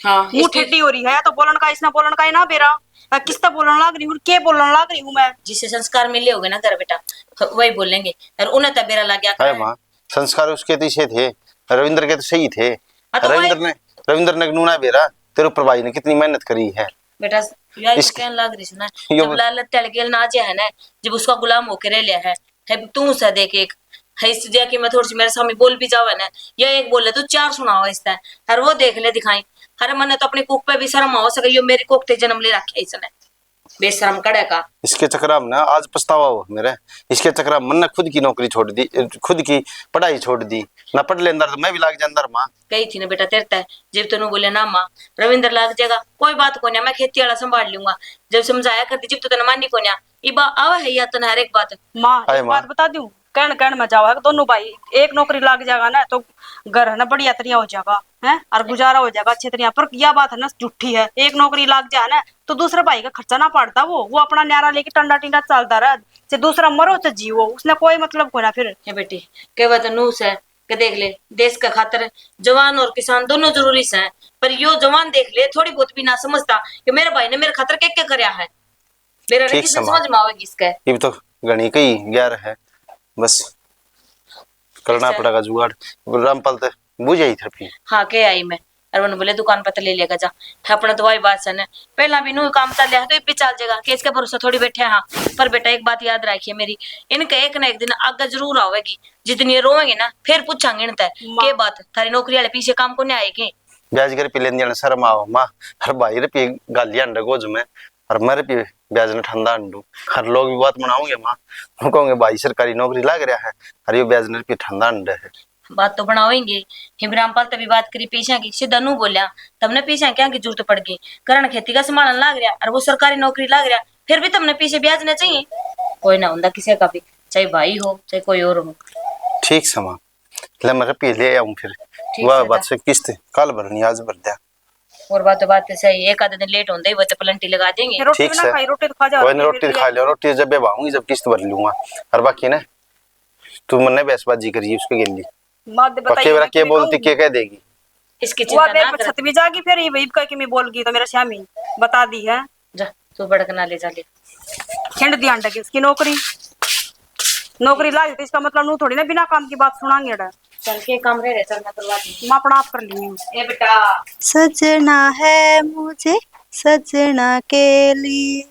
हाँ, मुंह इसलिए ठेडी हो रही है, या तो बोलन का, इसने बोलन का ही ना बेरा। अ, किस तरह बोलन लाग रही हूँ, के बोलन लाग रही हूँ मैं? जिससे संस्कार मिले होंगे ना घर बेटा, वही बोलेंगे। और उन्हें तो बेरा लग गया अरे है। माँ, संस्कार उसके तो इसे थे, रविंद्र के तो सही थे। हाँ, तो रविंद्र वही ने, रविंद्र ने नूना बेरा, तेरे ऊपर भाई ने कितनी मेहनत करी है। बेटा, यार, इस- कहने लाग रही थी ना, यो जब लालच तड़ गेल ना आ जाए है ना, जब उसका गुलाम होके रह लिया है, है तू सा देख एक, है इस जगह कि मैं थोड़ी सी मेरे सामने बोल भी जावे ना, या एक बोले तो चार सुनाओ इस तरह, हर वो देख ले दिखाई, हर मन्ने तो अपनी कुख पे भी शर्म हो सके, यो मेरी कुख ते जन्म ले रखे इसने, बेशरम कड़े का। इसके चक्कर में ना आज पछतावा हुआ मेरे, इसके चक्कर में मन्ने खुद की नौकरी छोड़ दी, खुद की पढ़ाई छोड़ दी, ना पढ़ लेंदर तो मैं भी लाग जांदर माँ। कही थी ना बेटा तेरे तै, जब तन्नू बोले ना माँ, रविंद्र लाग जाएगा, कोई बात कोन्या, मैं खेती वाला संभाल लूंगा। जब समझाया कर दी, जब तो तने मानी कोन्या, इबा आवे है या तने हर एक बात। माँ, आए एक माँ। बात बता दूं, कहण कहण में जावा दोनों भाई, एक नौकरी लाग जाएगा ना तो घर है ना बढ़िया तरिया हो जाएगा, हैं, और गुजारा हो जाएगा अच्छे तरिया। पर यह बात है ना झूठी है, एक नौकरी लाग जाए ना तो दूसरे भाई का खर्चा ना पाड़ता वो, वो अपना न्यारा लेके टंडा टिंडा चलता रह, से दूसरा मरो तो जीवो, उसने कोई मतलब कोना फिर। हे बेटी, कहवा तो नू से के देख ले, देश का खातर जवान और किसान दोनों जरूरी से, पर यो जवान देख ले, थोड़ी बहुत भी ना समझता कि मेरे भाई ने मेरे खातर के के करया है। मेरा ठीक किसी समा। समझ में आवेगी इसके। इब तो घणी कई ग्यार है, बस करना अच्छा। पड़ेगा जुगाड़। रामपाल तो बुझ आई थरपी। हाँ, के आई मैं। और उन्होंने बोले, "दुकान पर तो ले लेगा जा।" अपना तो वही बात से ना, पहला भी नू काम चल रहा है, तो ये भी चल जाएगा, कि इसके भरोसे थोड़ी बैठे हैं। हाँ, पर बेटा, एक बात याद रखिए मेरी, इनके एक ना एक दिन आगे जरूर आवेगी। जितनी ये रोवेंगे ना, फिर पूछांगे इनते, माँ। "के बात, थारी नौकरी वाले पीछे काम को नहीं आए के?" ब्याज के रुपये लेने जाने शर्म आओ, माँ। हर भाई रुपये गालियां अंडे गोज में, और मैं रुपये ब्याज ने ठंडा अंडू। हर लोग भी बात बनाओगे, माँ। वो कहोगे, "भाई सरकारी नौकरी लाग रहा है, और ये ब्याज ने रुपये ठंडा अंडे है।" बात तो बनावेंगे। हिमराम पाल तभी बात करी पीछा की, सीधा नू बोलिया, "तमने पीछा क्या की जरूरत पड़ गई? करण खेती का संभालन लाग रहा और वो सरकारी नौकरी लाग रहा, फिर भी तमने पीछे ब्याज ना चाहिए?" कोई ना होंदा किसी का भी, चाहे भाई हो, चाहे कोई और हो। ठीक समा, ले मैं रुपये ले आऊं फिर। ठीक वह से बात था। से किस्त काल भरनी, आज भर दिया। और बात, बात तो सही, एक आधे दिन लेट होंदे ही वो तो पलंटी लगा देंगे। रोटी ठीक बना से। खाई, रोटी तो खा जाओ, कोई ना, रोटी तो खा लियो, रोटी जब भाऊंगी जब किस्त भर लूंगा। और बाकी ना तू मन्ने बहसबाजी करिए उसके गेली। माँ दे बाकी बताइए, मेरा मैं के क्यों बोलती, कहूँगी? के कह देगी? इसकी वो चिंता बेर ना पर कर। छत भी जागी, फिर ये वही कह के मैं बोल गई तो मेरा श्यामी बता दी है। जा, तू भड़क ना ले, जा ले। खिंड दी अंडा की इसकी नौकरी, नौकरी लाग गई तो इसका मतलब नू थोड़ी ना बिना काम की बात सुनांगे अड़ा। चल के काम रह रहे, चल मैं करवा दूँ। मैं अपना आप कर लूंगी। ए बेटा। सजना है मुझे सजना के लिए।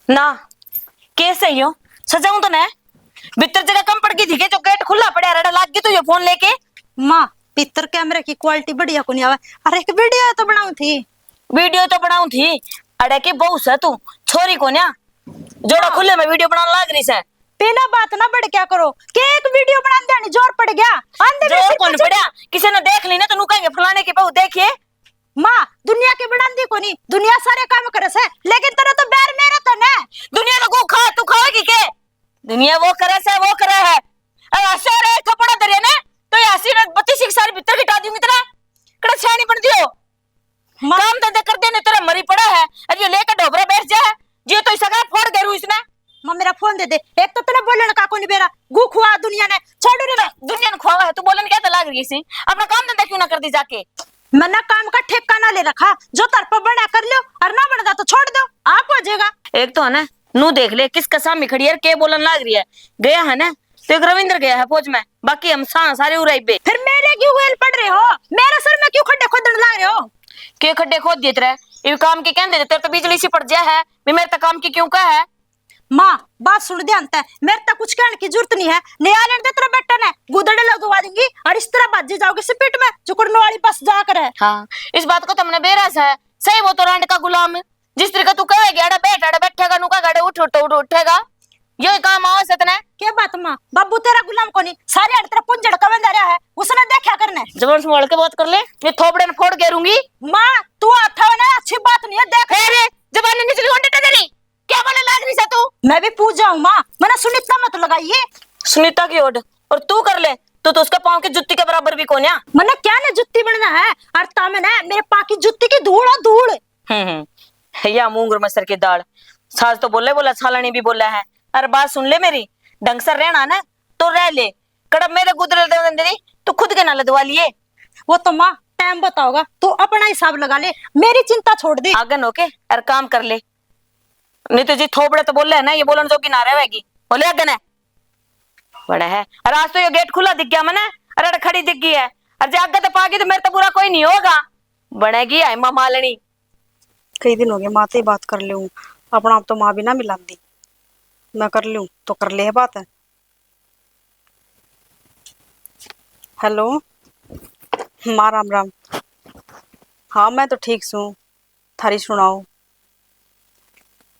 ना, कैसे ही हो? सजाऊं तो ना। भीतर जगह कम पड़ गई थी के जो गेट खुला पड़ा रड़ा लाग गई तू ये फोन लेके? माँ, भीतर कैमरे की क्वालिटी बढ़िया कोनी आवे। अरे एक वीडियो तो बनाऊं थी। वीडियो तो बनाऊं थी। अड़े की बहू से तू, छोरी कोन्या। जोड़ा हाँ। खुले में वीडियो बनाने लाग रही से। बिना बात ना बढ़ क्या करो। के एक वीडियो बनाने देनी जोर पड़ गया। अंदर जोर कौन पड़ा? किसी ने देख ली ना तो नु कहेंगे फलाने की बहू देखिए। माँ, दुनिया के बनांदी कोनी, दुनिया सारे काम करे से, लेकिन तेरा तो बैर मेरा तो ना। दुनिया तो गू खा, तू खाएगी के? दुनिया वो करे से, वो करे है। अब हंसे रे, एक थप्पड़ धरे ने, तो ये हंसी ने बत्तीस एक साल भीतर गिटा दूंगी तेरा। कड़ा छानी बन दियो। माँ काम धंधे कर दे, नहीं तेरा मरी पड़ा है। अब ये लेकर ढोबरा बैठ जा है, जियो तो इसका फोड़ गेरू इसने। माँ, मेरा फोन दे दे। एक तो तने बोलने का कोनी बेरा, गू खुआ दुनिया ने, छोड़ रे। दुनिया ने खुआवा है, तू बोलन क्या तो लाग रही सी? अपना काम धंधा क्यों ना कर दी जाके? मैंने काम का ठेका ना ले रखा, जो तर पे बना कर लो, और ना बनता तो छोड़ दो, आप हो जाएगा। एक तो है ना, नू देख ले, किस कसा में खड़ी है, के बोलन लाग रही है। गया है ना, तो एक रविंद्र गया है फौज में, बाकी हम सा-, सारे उराई बे। फिर मेरे क्यों गेल पड़ रहे हो? मेरे सर में क्यों खड्डे खोदने लाग रहे हो? के खड्डे खोद दिए तेरे? ये काम के कहने दे, तेरे तो बिजली सी पड़ जा है, भी मेरे तक काम की क्यों कहा है? माँ, बात सुन ध्यान तै, मेरे तक कुछ कहने की जरूरत नहीं है। ले आ लेने दे तेरे बेटे ने, गुदड़े लगवा दूंगी और इस तरह भाजी जाओगे स्पीड में, जो कुड़नों वाली बस जा कर है। हाँ, इस बात को तुमने बेरा से, सही वो तो रांड का गुलाम, जिस तरीके तू कहेगी, "अरे बैठ, अरे बैठेगा", नु कहेगा, "अरे उठ, उठ, उठ, उठेगा।" यो ही काम आवे से तने। के बात माँ, बाबू तेरा गुलाम कोनी, सारे अड़ तेरा पुंजड़ कवन दे रहा है, उसने देखा करने। जबान संभाल के बात कर ले, ये थोबड़े ने फोड़ गेरूंगी। माँ, तू आता है ना, अच्छी बात नहीं है, देख। हे रे, जबान निचली होने तेरी। क्या बोले लाग रही से तू? मैं भी पूछ जाऊं माँ, मैंने सुनीता मत लगाइए। सुनीता की ओड, और तू कर ले, तू तो उसके पाँव की जुत्ती के बराबर भी कोन्या। मैंने क्या ने जुत्ती बनना है, और ता मैंने मेरे पाँव की जुत्ती की धूल और धूल। हम्म, हम्म। या मूंगर मसर की दाल, सास तो बोले बोला, छालनी भी बोला है। अरे बात सुन ले मेरी, ढंग से रहना ना तो रह ले, कड़ब मेरे गुदरे दे दे, तू खुद के ना लदवा लिए। वो तो माँ टाइम बताओगा, तू अपना हिसाब लगा ले, मेरी चिंता छोड़ दे। आगन होके और काम कर ले, नहीं तो जी थोपड़े तो बोले है ना, ये बोलन जोगी ना रहेगी। बोले आगन है, बड़ा है। और आज तो ये गेट खुला दिख गया मने, अरे अरे खड़ी दिख गई है। और जे आगे तो पागी तो मेरे तो बुरा कोई नहीं होगा। बनेगी आई माँ मालनी। कई दिन हो गए माँ ते बात कर लूँ, अपना आप तो माँ भी ना मिलांदी। मैं कर लूँ तो कर ले बात। हेलो, माँ राम राम। हाँ, मैं तो ठीक सूं, थारी सुनाओ।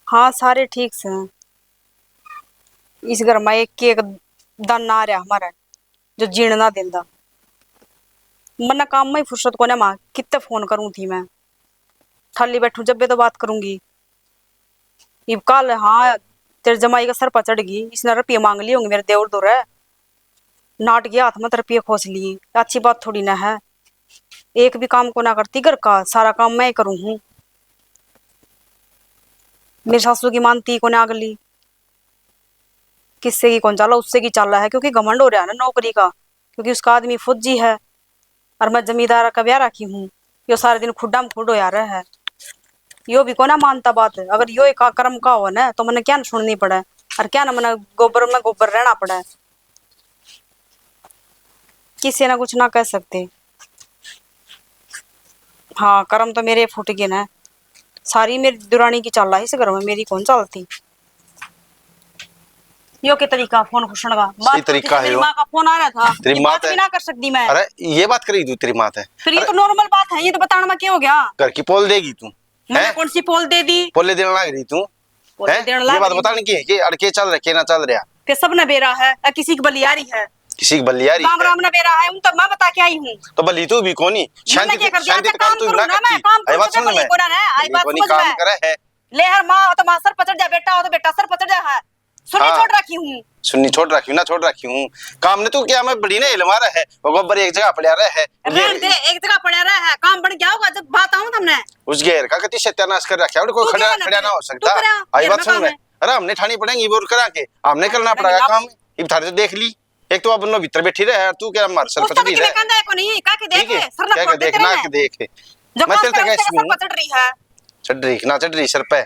हाँ, सारे ठीक सै। इस घर में एक एक दाना आ रहा हमारा, जो जीण ना देंदा। मन्ने काम में ही फुर्सत कोने माँ, कित्ते फोन करूँ थी मैं। ठाली बैठूं जब भी तो बात करूंगी। इब काल, हाँ, तेरे जमाई का सर पर चढ़ गई, इसने रुपये मांग लिए होंगे मेरे देवर दो रे। नाट गया हाथ में तो रुपये खोस लिए, अच्छी बात थोड़ी ना है। एक भी काम को ना करती घर का, सारा काम मैं ही करूँ हूँ। मेरी सासू की मानती को ना अगली, किससे की कौन चाला, उससे की चाला है, क्योंकि घमंड हो रहा है ना नौकरी का, क्योंकि उसका आदमी फौजी है और मैं जमींदार का ब्याह रखी हूँ। यो सारे दिन खुड्डा में खुड होया रहे है, यो भी कोना मानता बात। अगर यो एक कर्म का हो ना तो मने क्या ना सुननी पड़े और क्या ना मने गोबर में गोबर रहना पड़े। किसी ने कुछ ना कह सकते। हाँ, कर्म तो मेरे फूट गए ना। सारी मेरी दुरानी की चाल है इस घर में, मेरी कौन चालती। यो के तरीका फोन घुसण का? सही बात तरीका है मेरी यो। माँ का फोन आ रहा था, तेरी ये माँ बात भी ना कर सकती मैं। अरे, ये बात करी तू तेरी माँ है? फिर ये तो नॉर्मल बात है, ये तो बताने में क्या हो गया? घर की पोल देगी तू। मैंने कौन सी पोल दे दी? पोले देने लग रही तू। पोले देने लग रही। ये बात बताने की है कि अड़के चल रखे ना चल रहा। के सब ना बेरा है, किसी की बलियारी है। किसी की बलियारी? राम राम ना बेरा है, उन तो मैं बता के आई हूँ। तो बली तू भी कोनी, शांति से काम करूँ ना मैं, काम करूँ ना। आई बात सुन, काम करे है। ले हर माँ तो माँ सर पचड़ जा, बेटा हो तो बेटा सर पचड़ जा है। सुन्नी छोड़ रखी हूँ। सुन्नी छोड़ रखी हूँ ना, छोड़ रखी हूँ। काम ने तू क्या, मैं बड़ी ने हिल मारा है, वो गोबर एक जगह पड़ा रहा है। रहन दे, एक जगह पड़ा रहा है, काम बन गया होगा जब बात आऊँ तुमने। उस घेर का कति सत्यानाश कर रखा है, और कोई खड़ा खड़ा ना हो सकता। आई बात सुन में, अरे हमने ठानी पड़ेंगी, वो करा के हमने करना पड़ेगा काम। इब थारे तो देख ली, एक तो अपन भीतर बैठी रहे, तू क्या मार सर पचड़ी रहे। कहंदा है को नहीं, का के देख, सर ना देख, ना देख। मैं तेरे तक कैसे हूँ? चढ़ रही ना चढ़ रही सर पे।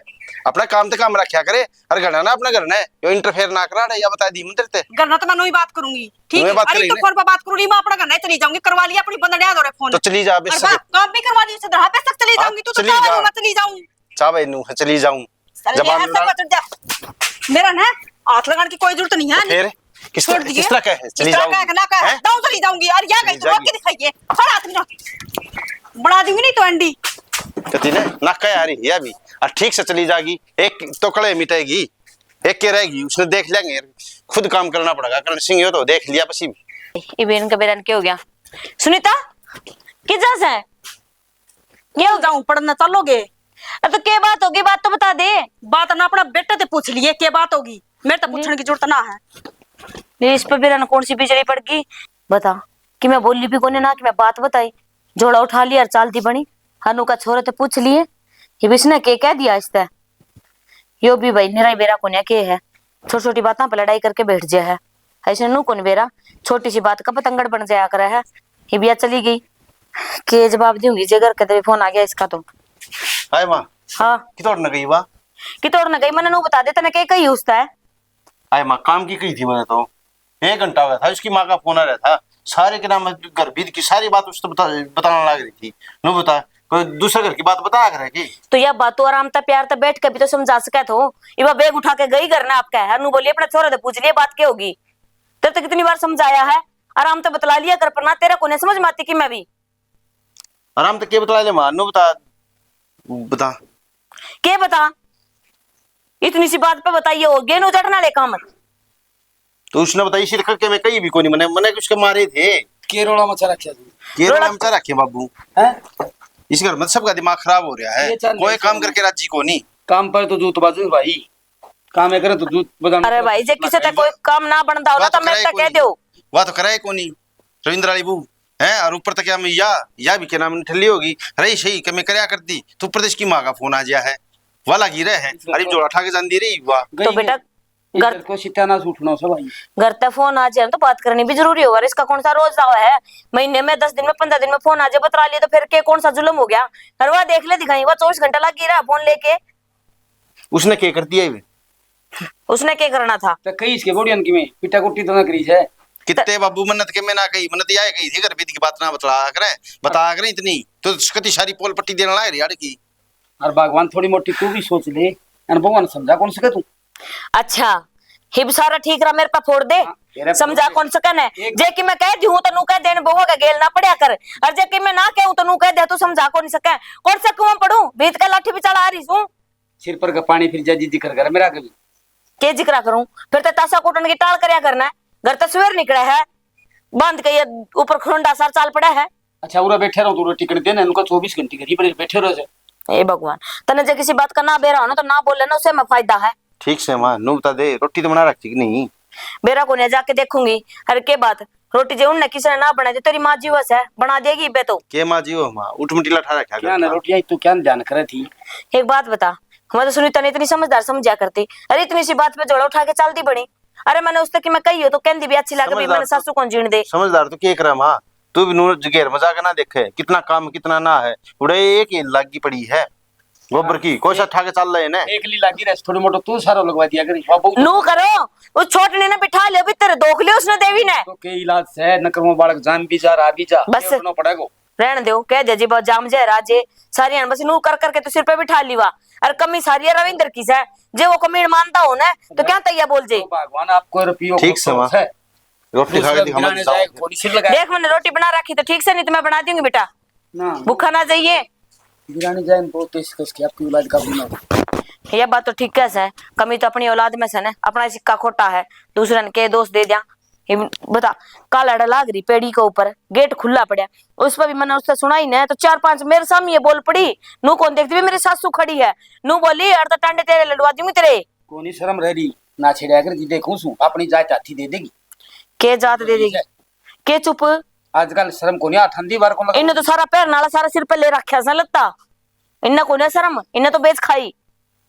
अपना काम तो काम रखा करे, और घना ना अपना घर ने यो इंटरफेयर ना करा, या बता दी मैं तेरे ते। घर ना तो मैं नोई बात करूंगी, ठीक है? अरे तो फोन पर बात करूंगी, मैं अपना घर नहीं चली जाऊंगी, करवा लिया अपनी बंदड़िया दौरे फोन। तो चली जा बेशक। काम भी करवा ली, सदरा बेशक चली जाऊंगी, तू तो चली जा। मैं चली जाऊं। चाहे नू है चली जाऊं। जबान लड़ा। मेरा ना हाथ लगाने की कोई जरूरत नहीं है। फिर किस तरह, किस तरह का है? चली जाऊंगी। ना कह, डाउन चली जाऊंगी। और या कहीं तो रोक के दिखाइए। हर हाथ में बना दूंगी नहीं तो एंडी। कती ने ना कह आ रही है अभी। और ठीक से चली जाएगी। एक तो कले मिटेगी, एक के रहेगी, उसने देख लेंगे। खुद काम करना पड़ेगा। करण सिंह यो तो देख लिया बस। इबेन का बेरन के हो गया? सुनीता, किस जा से? क्यों जाऊं पढ़ने चलोगे? अरे तो के बात होगी, बात तो बता दे। बात ना अपना बेटे ते पूछ लिए, के बात होगी, मेरे तो पूछने की जरूरत ना है। नहीं, इस पे बेरा ने कौन सी बिजली पड़ गई? बता कि मैं बोली भी कोने ना कि मैं बात बताई। झोला उठा लिया और चालती बनी। हनु का छोरे ते पूछ लिए कि इसने के कह दिया इसते। यो भी भाई निरा ही बेरा कोन्या के है, छोटी छोटी बातां पर लड़ाई करके बैठ जाया है। ऐसे नू कौन बेरा, छोटी सी बात का पतंगड़ बन जाया करे है। ये भी चली गई, के जवाब दूंगी जे घर के तभी फोन आ गया इसका तो। हाय माँ। हाँ। कितोड़ न गई वा? कितोड़ न गई, मैंने नू बता दे, तने के कही उसता है? हाय माँ, काम की कही थी मैंने तो। एक घंटा हो गया था, इसकी माँ का फोन आ रहा था, सारे के नाम घर बीत की सारी बात उसको बता, बताने लग रही थी। नु बता, कोई दूसरे घर की बात बता कर है कि? तो यह बात तू आराम तै प्यार तै बैठ के भी तो समझा सके थो। इबा बैग उठा के गई घर ना आपका, हर नु बोली अपने छोरे से पूछ लिए बात क्या होगी। तेरे तो कितनी बार समझाया है, आराम तै बतला लिया कर, पर ना तेरा कोने समझ में आती कि मैं भी। आराम तै के बतला ले माँ, नु बता, बता। के बता? इतनी सी बात पे बताइए, हो गेन उजड़ना ले काम। तो उसने बताई, सिर करके मैं कहीं भी कोनी, मैंने, मैंने उसके मारे थे। के रोला मचा रखा तू? के रोला मचा रखे बाबू? हैं? इस घर में सबका दिमाग खराब हो रहा है, कोई काम करके राजी कोनी। काम पर तो जूत बाजू भाई, काम है करे तो जूत बजाना। अरे भाई, जे किसी ते कोई काम ना बनता हो ना तो मेरे तक कह दो। वाह तो कराए कोनी रविंद्र वाली बू है, और ऊपर तक क्या मैं या, या भी क्या नाम ठल्ली होगी, रही सही कि मैं करया करती, तू प्रदेश की माँ का फोन आ गया है, वाला गिरा है, अरे जोड़ा ठा के जान दी रही वाह। तो बेटा, घर इधर को सीता ना उठना से भाई। घर तक फोन आ जाए तो बात करनी भी जरूरी होगा। इसका कौन सा रोज आवा है? महीने में दस दिन में, पन्द्रह दिन में फोन आ जाए, बतरा लिए तो फिर के, कौन सा जुल्म हो गया? हर वह देख ले दिखाई, वह चौबीस घंटा लग ही रहा फोन लेके। उसने के कर दिया ये? उसने के करना था? तो कही इसके बोडियन की में पिटा कुट्टी तो ना करी है। कितने बाबू मन्नत के मैं ना कही, मन्नत या कही थी, घर बीत की बात ना बतला करे, बता करे इतनी तो कति सारी पोल पट्टी देने लाए रियाड़ की। और भगवान, थोड़ी मोटी तू भी सोच ले, अन भगवान समझा कौन सके तू। अच्छा, हिब सारा ठीक रहा, मेरे पे फोड़ दे। हाँ, तेरे समझा फोड़ दे। कौन सके ने? एक जे कि मैं कह दी हूँ तो नू कह देन बहुआ का गेल ना पड़या कर, और जे कि मैं ना कहूँ तो नू कह दे तू समझा कौन सके। कौन सा कुआं पड़ू, बीत का लाठी भी चला आ रही हूँ। सिर पर का पानी फिर जा जी जिक्र कर मेरा कभी। के जिक्रा करूं? फिर तो तासा कुटन की टाल करया करना है। घर तो सवेर निकला है, बांध के ये ऊपर खरोंडा सार चाल पड़ा है। अच्छा, उरा बैठे रहो, तू रोटी कर देना, उनका चौबीस घंटे घर ही बड़े बैठे रहो से। ए भगवान, तने जे किसी बात का ना बेरा हो ना, तो ना बोले ना, उसे में फायदा है। ठीक से माँ, नू बता दे, रोटी तो बना रखी कि नहीं? बेरा कोन्या, जाके देखूंगी। अरे के बात, रोटी जे उनने किसी ने ना बनाई, तो तेरी माँ जीवस है, बना देगी बे तो। के माँ जीवो माँ, उठ मुटीला ठा रखा क्या कर ना खा। रोटियां तू क्या ध्यान करे थी? एक बात बता, मैं तो सुनीता ने इतनी समझदार समझा करती, अरे इतनी सी बात पे झोला उठा के चलती बनी। अरे मैंने उससे कि मैं कही हो तो कहती भी अच्छी लग भी, समझदार मैंने तो, सासू कौन जीण दे। समझदार तो के करे माँ, तू भी नू घेर मजाक ना देखे, कितना काम कितना ना है, उड़े एक ही लागी पड़ी है गोबर की, कोई सा ठा के चल रहे ने। एक ली लागी रहे, थोड़ी मोटो तू सारो लगवा दिया करी, बाबू। नू करो, उस छोटने ने बिठा लियो भी तेरे दोख लियो उसने देवी ने। तो के इलाज से, नकर वो बालक जाम भी जा, रहा भी जा, बस। ये उठनो पड़ेगो। रहन दो, कह दे जी, बहुत जाम जहर आ जे, सारी हन बस नू कर करके तो सिर पे बिठा लीवा। और कमी सारी है रविंद्र की से, जे वो कमीण मानता हो ना, तो क्या तैया बोल जे। तो भगवान आपको रुपयो ठीक से माँ। रोटी खा के दिखा, मत जाओ। देख, मैंने रोटी बना रखी तो ठीक से, नहीं तो मैं बना दूंगी बेटा। ना। भूखा ना जाइए। गिरानी जाए बहुत तेज कस के आपकी औलाद का बना। ये बात तो ठीक है सै, कमी तो अपनी औलाद में से ना, अपना सिक्का खोटा है, दूसरे ने के दोष दे दिया। ये बता, कालड़ लाग रही पेड़ी के ऊपर, गेट खुला पड़ा, उस पर भी मैंने उससे सुनाई ना, तो चार पांच मेरे सामने ये बोल पड़ी। नू कौन देखती भी मेरी सासू खड़ी है, नू बोली, "अरे तो टांडे तेरे लड़वा दूंगी तेरे।" कोनी शर्म रह रही, ना छेड़या कर जी, देखूं सू, अपनी जात हाथी दे देगी। के जात दे देगी? के चुप? आजकल शर्म कोनी, आ ठंडी बार को लगा। इन्हें तो सारा पैर नाला सारा सिर पे ले रखा सा लत्ता, इन्हें कोनी शर्म, इन्हें तो बेच खाई।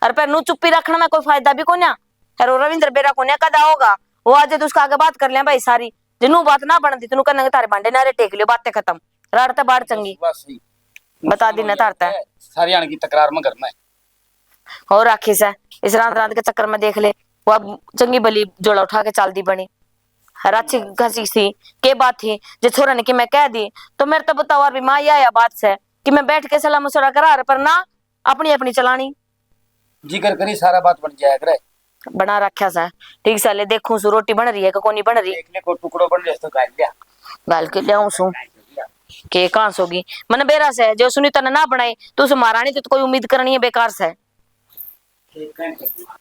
अरे पर नू चुप्पी रखने में कोई फायदा भी कोन्या। अरे वो रविंद्र बेरा कोन्या कदा होगा, वो आज तो उसका आगे बात कर लिया भाई सारी। जे नू बात ना बनती तो नू कहना थारे भांडे नारे टेक लियो, बातें खत्म। राड़ ते बाढ़ चंगी। बस सही। बता दी ना तारता। सारी आण की तकरार में घर में। और राखी से इस रात रात के चक्कर में देख ले, वो अब चंगी भली झोला उठा के चालती बनी। राची घसी सी के बात थी, जे छोरा ने कि मैं कह दी, तो मेरे तो बताओ और भी माँ, या, या बात से कि मैं बैठ के सलाह मशवरा करा, पर ना, अपनी अपनी चलानी। जिक्र करी सारा बात बन जाया करे। बना रखा सा। ठीक सा ले देखूं सु रोटी बन रही है कि कोनी बन रही। देख ले को टुकड़ो बन रहा तो गाल लिया। गाल के लियाऊं सु। के कहां सोगी? मन बेरा से जो सुनीता ने ना बनाई तो उस महारानी तो कोई उम्मीद करनी है बेकार से।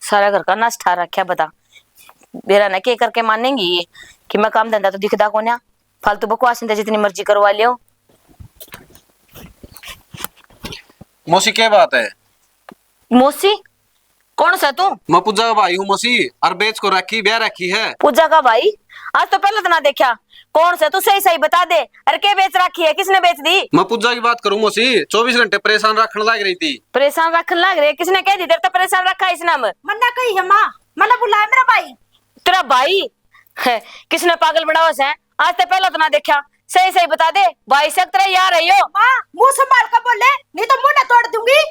सारा घर का नाश ठा रखा बता। बेरा ने के करके मानेंगी ये कि मैं काम धंधा तो दिखदा कोन्या। फालतू बकवास नहीं, जितनी मर्जी करवा लियो। मौसी, क्या बात है? मौसी, कौन सा तू? मैं पूजा का भाई हूँ मौसी, और बेच को रखी, ब्याह रखी है। पूजा का भाई? आज तो पहले तो ना देखा। कौन सा तू, सही सही बता दे। अरे के बेच रखी है, किसने बेच दी? मैं पूजा की बात करूँ मौसी, चौबीस घंटे परेशान रखने लाग रही थी। परेशान रखने लाग रही है? किसने कह दी तेरे तो परेशान रखा है इसने? हम मन्ना कही है माँ, मन्ना बुलाया मेरा भाई। तेरा भाई? है, किसने पागल बनावा से? आज तो पहला तो ना देखा। सही सही बता दे, भाई से तेरा यार है यो? माँ, मुंह संभाल कर बोले, नहीं तो मुंह ना तोड़ दूंगी।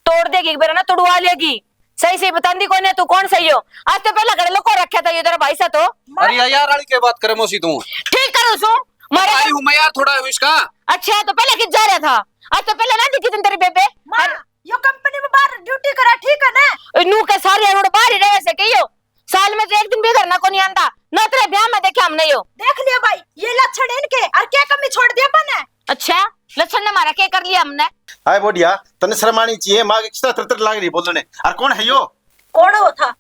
तोड़ देगी, बेरा ना तोड़वा लेगी। सही सही बतांदी कोने तू कौन सही हो। आज तो पहला घर लुको रखा था ये तेरा भाई सा तो। माँ। अरे यार, यार वाली के बात करे मौसी तू? ठीक करूँ सू। मारे आई हूँ मैं यार, थोड़ा हूँ इसका। अच्छा, तो पहले कित जा रहा था? आज तो पहले ना दिखी तुम तेरी बेबे। माँ, अरे यो कंपनी में बाहर ड्यूटी करे, ठीक है ना? ए, नू के सारे रोड बाहर ही रहे से के यो। साल में तो एक दिन भी घर ना कोनी आंदा। ना तेरे ब्याह में देखा हमने यो। देख लिया भाई, ये लक्षण इनके, और क्या कमी छोड़ दी अपन ने? अच्छा, लक्षण ने मारा, क्या कर लिया हमने? हाय बोडिया, तन्ने शर्म आनी चाहिए, माँ के किस तरह तर तर लाग रही बोलने। और कौन है यो? कौन हो था?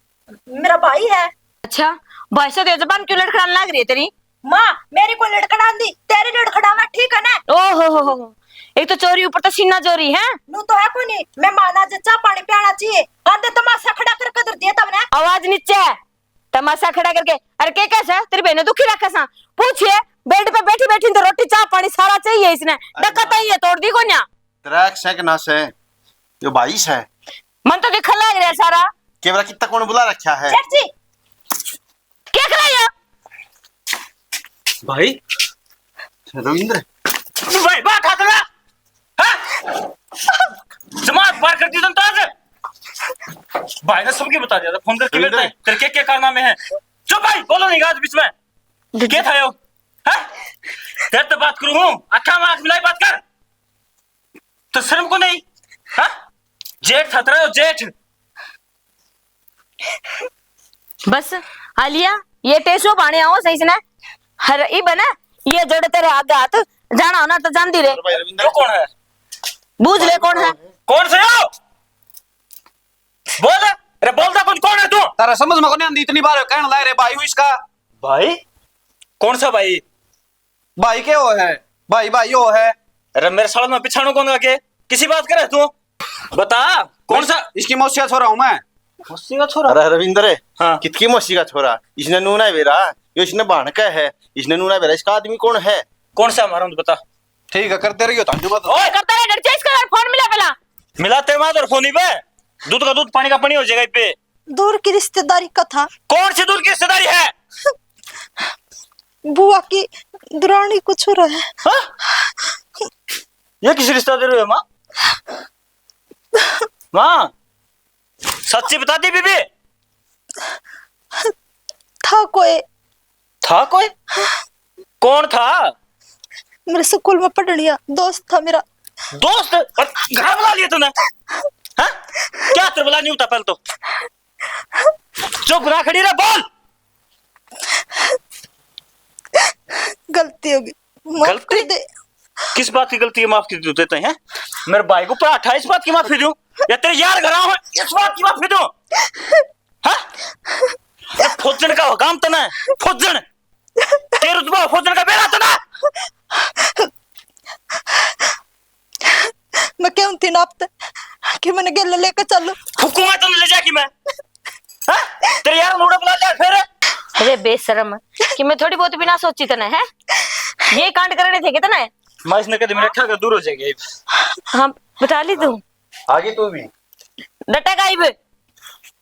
मेरा भाई है। अच्छा, भाई से तो ये जबान क्यों लड़खड़ाने लाग रही है तेरी? माँ, मेरी कोई लड़खड़ांदी, तेरी लड़खड़ावा, ठीक है ना? ओ हो हो हो। एक तो चोरी ऊपर तो सीना चोरी है। नू तो है कोनी, मैं माना जे चाह पानी पियाना चाहिए। आंदे तमाशा खड़ा करके धर दिया तमने। आवाज नीचे। तमाशा खड़ा करके। अरे के कैसा तेरी बहन दुखी रखा सा? पूछिए, बेड पे बैठी बैठी तो रोटी चाह पानी सारा चाहिए इसने। अरे डकत माँ। ही है, तोड़ दी कोन्या। तेरा एक से के ना से, जो भाई से। मन तो दिखन लाग रहा है सारा। केवरा कितना कौन बुला रखा है? सेठ जी, क्या कराया? भाई, रविंद्र। भाई, बात हाथ में। हाँ? जमात पार कर दी तुम तो आज। भाई ने सबके बता दिया था, फोन करके मेरे, तेरे के, के कारनामे हैं? चुप भाई, बोलो नहीं आज बीच में। क्या था यो? हाँ? तेरे तो बात करूँ हूँ, अखा में आँख मिलाई बात कर। तो शर्म को नहीं? हाँ? जेठ था तेरा, जेठ। बस, आलिया, ये टेसो बाणे आओ सही से ना। हर ई बना, ये जड़ तेरे आगे हाथ, जाना होना तो जानती रे। अरे भाई रविंद्र, तू कौन है? बूझ ले कौन है। कौन से हो? बोल। अरे बोलता कुछ, कौन है तू? तारा समझ में कोनी आंदी, इतनी बार कहण लाए रे भाई हूँ इसका। भाई? कौन सा भाई? भाई के हो है? भाई भाई हो है। अरे मेरे साल में पिछाणु कौन का के? किसी बात करे तू? बता, कौन सा? इसकी मौसी का छोरा हूँ मैं। मौसी का छोरा? अरे रविंद्र, हाँ। कितकी मौसी का छोरा? इसने नूना बेरा, यो इसने भाण का है, इसने नूना बेरा, इसका आदमी कौन है? कौन सा हमारा, बता। ठीक है, करते रहियो, तंजू मत। ओए, करता रहे, डर जा इसका, फोन मिला पहला। मिला तेरे माँ और फोन ही पे। दूध का दूध, पानी का पानी हो जाएगा इस पे। दूर की रिश्तेदारी का था। कौन सी दूर की रिश्तेदारी है? बुआ की दुरानी को छोरा है। हाँ? ये किस रिश्तेदारी है माँ? माँ, सच्ची बता दी बीबी। था कोई। था कोई? कौन था? मेरे स्कूल में पढ़निया दोस्त था मेरा। दोस्त? और घर बुला लिया तूने? हाँ? क्या तेरे बुला नहीं होता पहले तो? चुप ना खड़ी रह, बोल। गलती होगी, माफ गलती? कर दे। किस बात की गलती है, माफ की देते हैं? मेरे भाई को पराठा, इस बात की माफी दूं? या तेरे यार घर आओ, इस बात की माफी दूं? हाँ? ये फौजन का हो काम तना है, फौजन। तेरे रुतबा फौजन का बेरा तना। मैं क्यों थी नापते कि मैंने गेल लेके चलू? फुकूंगा तन्ने ले जाके मैं। हाँ? तेरे यार नूड़े बुला ले फिर। अरे बेशरम, कि मैं थोड़ी बहुत बिना सोची तने है? ये कांड करने थे कितने? मैं इसने कदम रखा कर दूर हो जाएगी। हाँ, बिठा ली तू। आगे तू भी। डटेगा इब।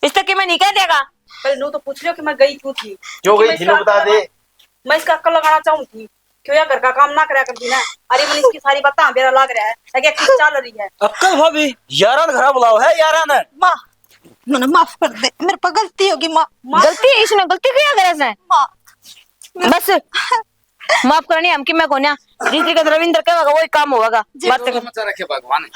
इस तक कि मैं नहीं कह देगा। पहले नू तो पूछ लियो कि मैं गई क्यों थी। क्यों क्योंकि गई मैं थी, इसका बता अक्ल दे। लगा-, मैं इसका अक्ल लगाना चाहूँ थी। क्यों या घर का काम ना करया करती ना। अरे मन इसकी सारी बातें बेरा लाग रहा है। अगे की चल रही है। अक्ल भाभी, यारा ने घरा बुलाओ है, यारा ने। माँ, मैंने माफ कर दे, मेरे पे गलती होगी माँ। माँ। गलती? इसने गलती क्या करे से? माँ। बस, माफ करनी हम कि मैं कोन्या। जिस तरीके से रविंद्र कहेगा, वही काम होगा। जी। बात कर। मचा रखे भगवान।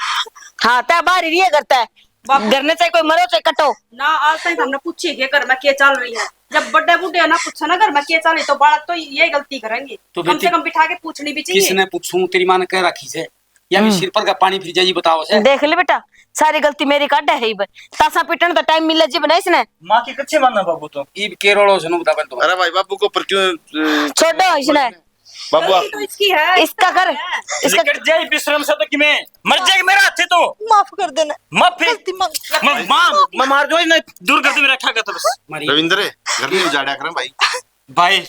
हाँ, तै बाहर ही रहिए करता है। बाबू। घर ने चाहे कोई मरो चाहे कटो। ना, आज तक हमने पूछी के घर में के चल रही है। जब बड़े बूढ़े ना पूछे ना घर में के चल रही, तो बालक तो ये गलती करेंगे। तो कम से बेटी, कम बिठा के पूछनी भी चाहिए। किसने पूछूं, तेरी माँ ने कह रखी से, या भी हम्म। सिर पर का पानी फिर जाइए, बताओ से। देख ले बेटा, सारी गलती मेरी काढे है इब। तासा पीटन तो टाइम मिले जी बना इसने। माँ की कच्ची मानना बाबू तो। इब के रोलो सुनो बता बन तो। अरे भाई, बाबू को ऊपर क्यों, अ, छोड़ो इसने। बाबू, आप गलती तो इसकी है, इसका इसका कर, है। इसका निकट जाए विश्रम से तो कि मैं मर जाएगी मेरा हाथ से तो। माफ कर देना। माफी? गलती मांग। मैं मां, मैं मार जो इन्हें दूर कर दे मेरा ठाका तो बस। मारी। रविंद्र, घर नहीं उजाड़ा कर भाई। भाई,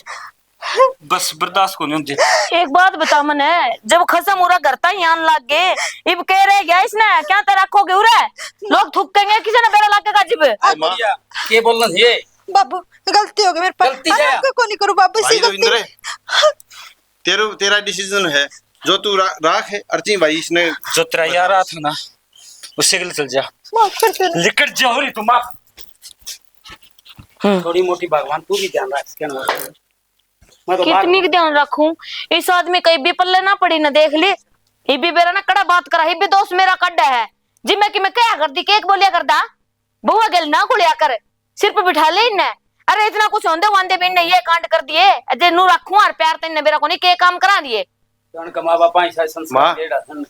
बस बर्दाश्त को नहीं होंदे। एक बात बता मने, जब खसम उरा घर ताई आन लाग गए, इब के रह गया इसने, क्या ते रखोगे उरे? लोग थूकेंगे, किसी ने बेरा लागेगा जिब। ए माँ। के बोलना ये? बाबू, गलती हो गई मेरे पर। गलती क्या? आपको को नहीं करूँ बाबू, भाई इसी गलती। रविंद्र, तेरे, तेरा डिसीजन है, जो तू रा-, राख है, अर्जी भाई इसने जो तेरा यार रहा था ना, उससे गले चल जा। माफ कर दे। लिकट जा हो रही तू, माफ। हम्म। थोड़ी मोटी भगवान तू भी ध्यान रख, क्या ना। मैं तो बात कितनी ध्यान रखूं, इस आदमी कहीं भी पल्ले ना पड़ी ना, देख ले। ये भी मेरा ना कड़ा बात करा, ये भी दोस्त मेरा कड़ा है। जी मैं कि मैं क्या कर दी, केक बोलिया करदा। बहुआ गेल ना घुलिया कर, सिर पे बिठा ले इन्ने। अरे इतना कुछ होंदे वांदे भी इन्ने ये कांड कर दिए। अजय नू रखूं और प्यार तन्ने मेरा कोनी के काम करा दिए। जान का माँ बाप ऐसा संस्कार माँ, दे डासन।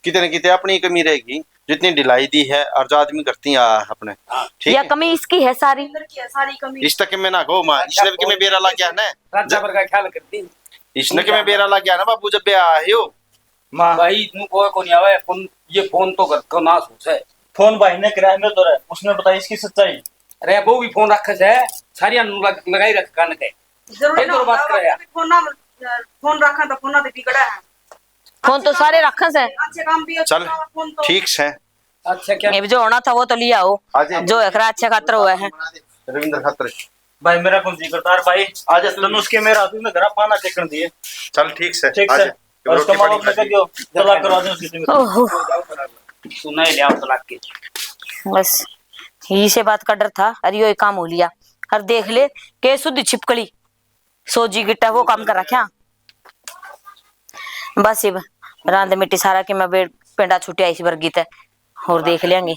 कितने कितने अपनी कमी रहेगी, जितनी ढिलाई दी है और जो आदमी करती आ अपने। हाँ। ठीक या है? कमी इसकी है सारी। अंदर की है सारी कमी। इस तक में ना गो माँ, अच्छा, इसने भी कि मैं बेरा लग गया ना। राजा वर्गा ख्याल करती। इसने कि मैं बेरा लग गया ना बाबू, जब बे आयो। माँ। भाई, इतनू कोई को नहीं आवे, फोन, ये फोन तो घर का नाश हो से। फोन भाई ने कराया मेरे तो रे, उसने बताई इसकी सच्चाई। अरे, वो भी फोन रखे से, सारी अनु लग-, लगाई रख कान के। जरूरी इधर ना बात होता, करे यार। फोन ना, फोन रखा तो फोन ना तो बिगड़ा है। फोन तो अच्छे काम सारे रखे से। अच्छे काम भी अच्छे चल, काम, फोन तो ठीक से। अच्छा, क्या? ये भी जो होना था वो तो लिया हो, आज जो एकरा अच्छे खातर हुआ है। रविंद्र खातर। भाई, मेरा कौन जी करता है भाई? आज तनु उसके मेरा आदमी ने घर पाना टेकन दिए। चल, ठीक से, ठीक से। और उसका माँ बाप ने कह दियो, तलाक करवा दे उसकी। ओहो। तू नहीं ले आओ तलाक के। बस, इसे बात का डर था। अरे, यो एक काम हो लिया। और देख ले, के शुद्ध छिपकली। सो जी गिट्टा वो काम कर रखा। बस इब रांद मिट्टी सारा के मैं बे-, पेंडा छुट्टिया इस वर्गी ते। और देख लेंगे।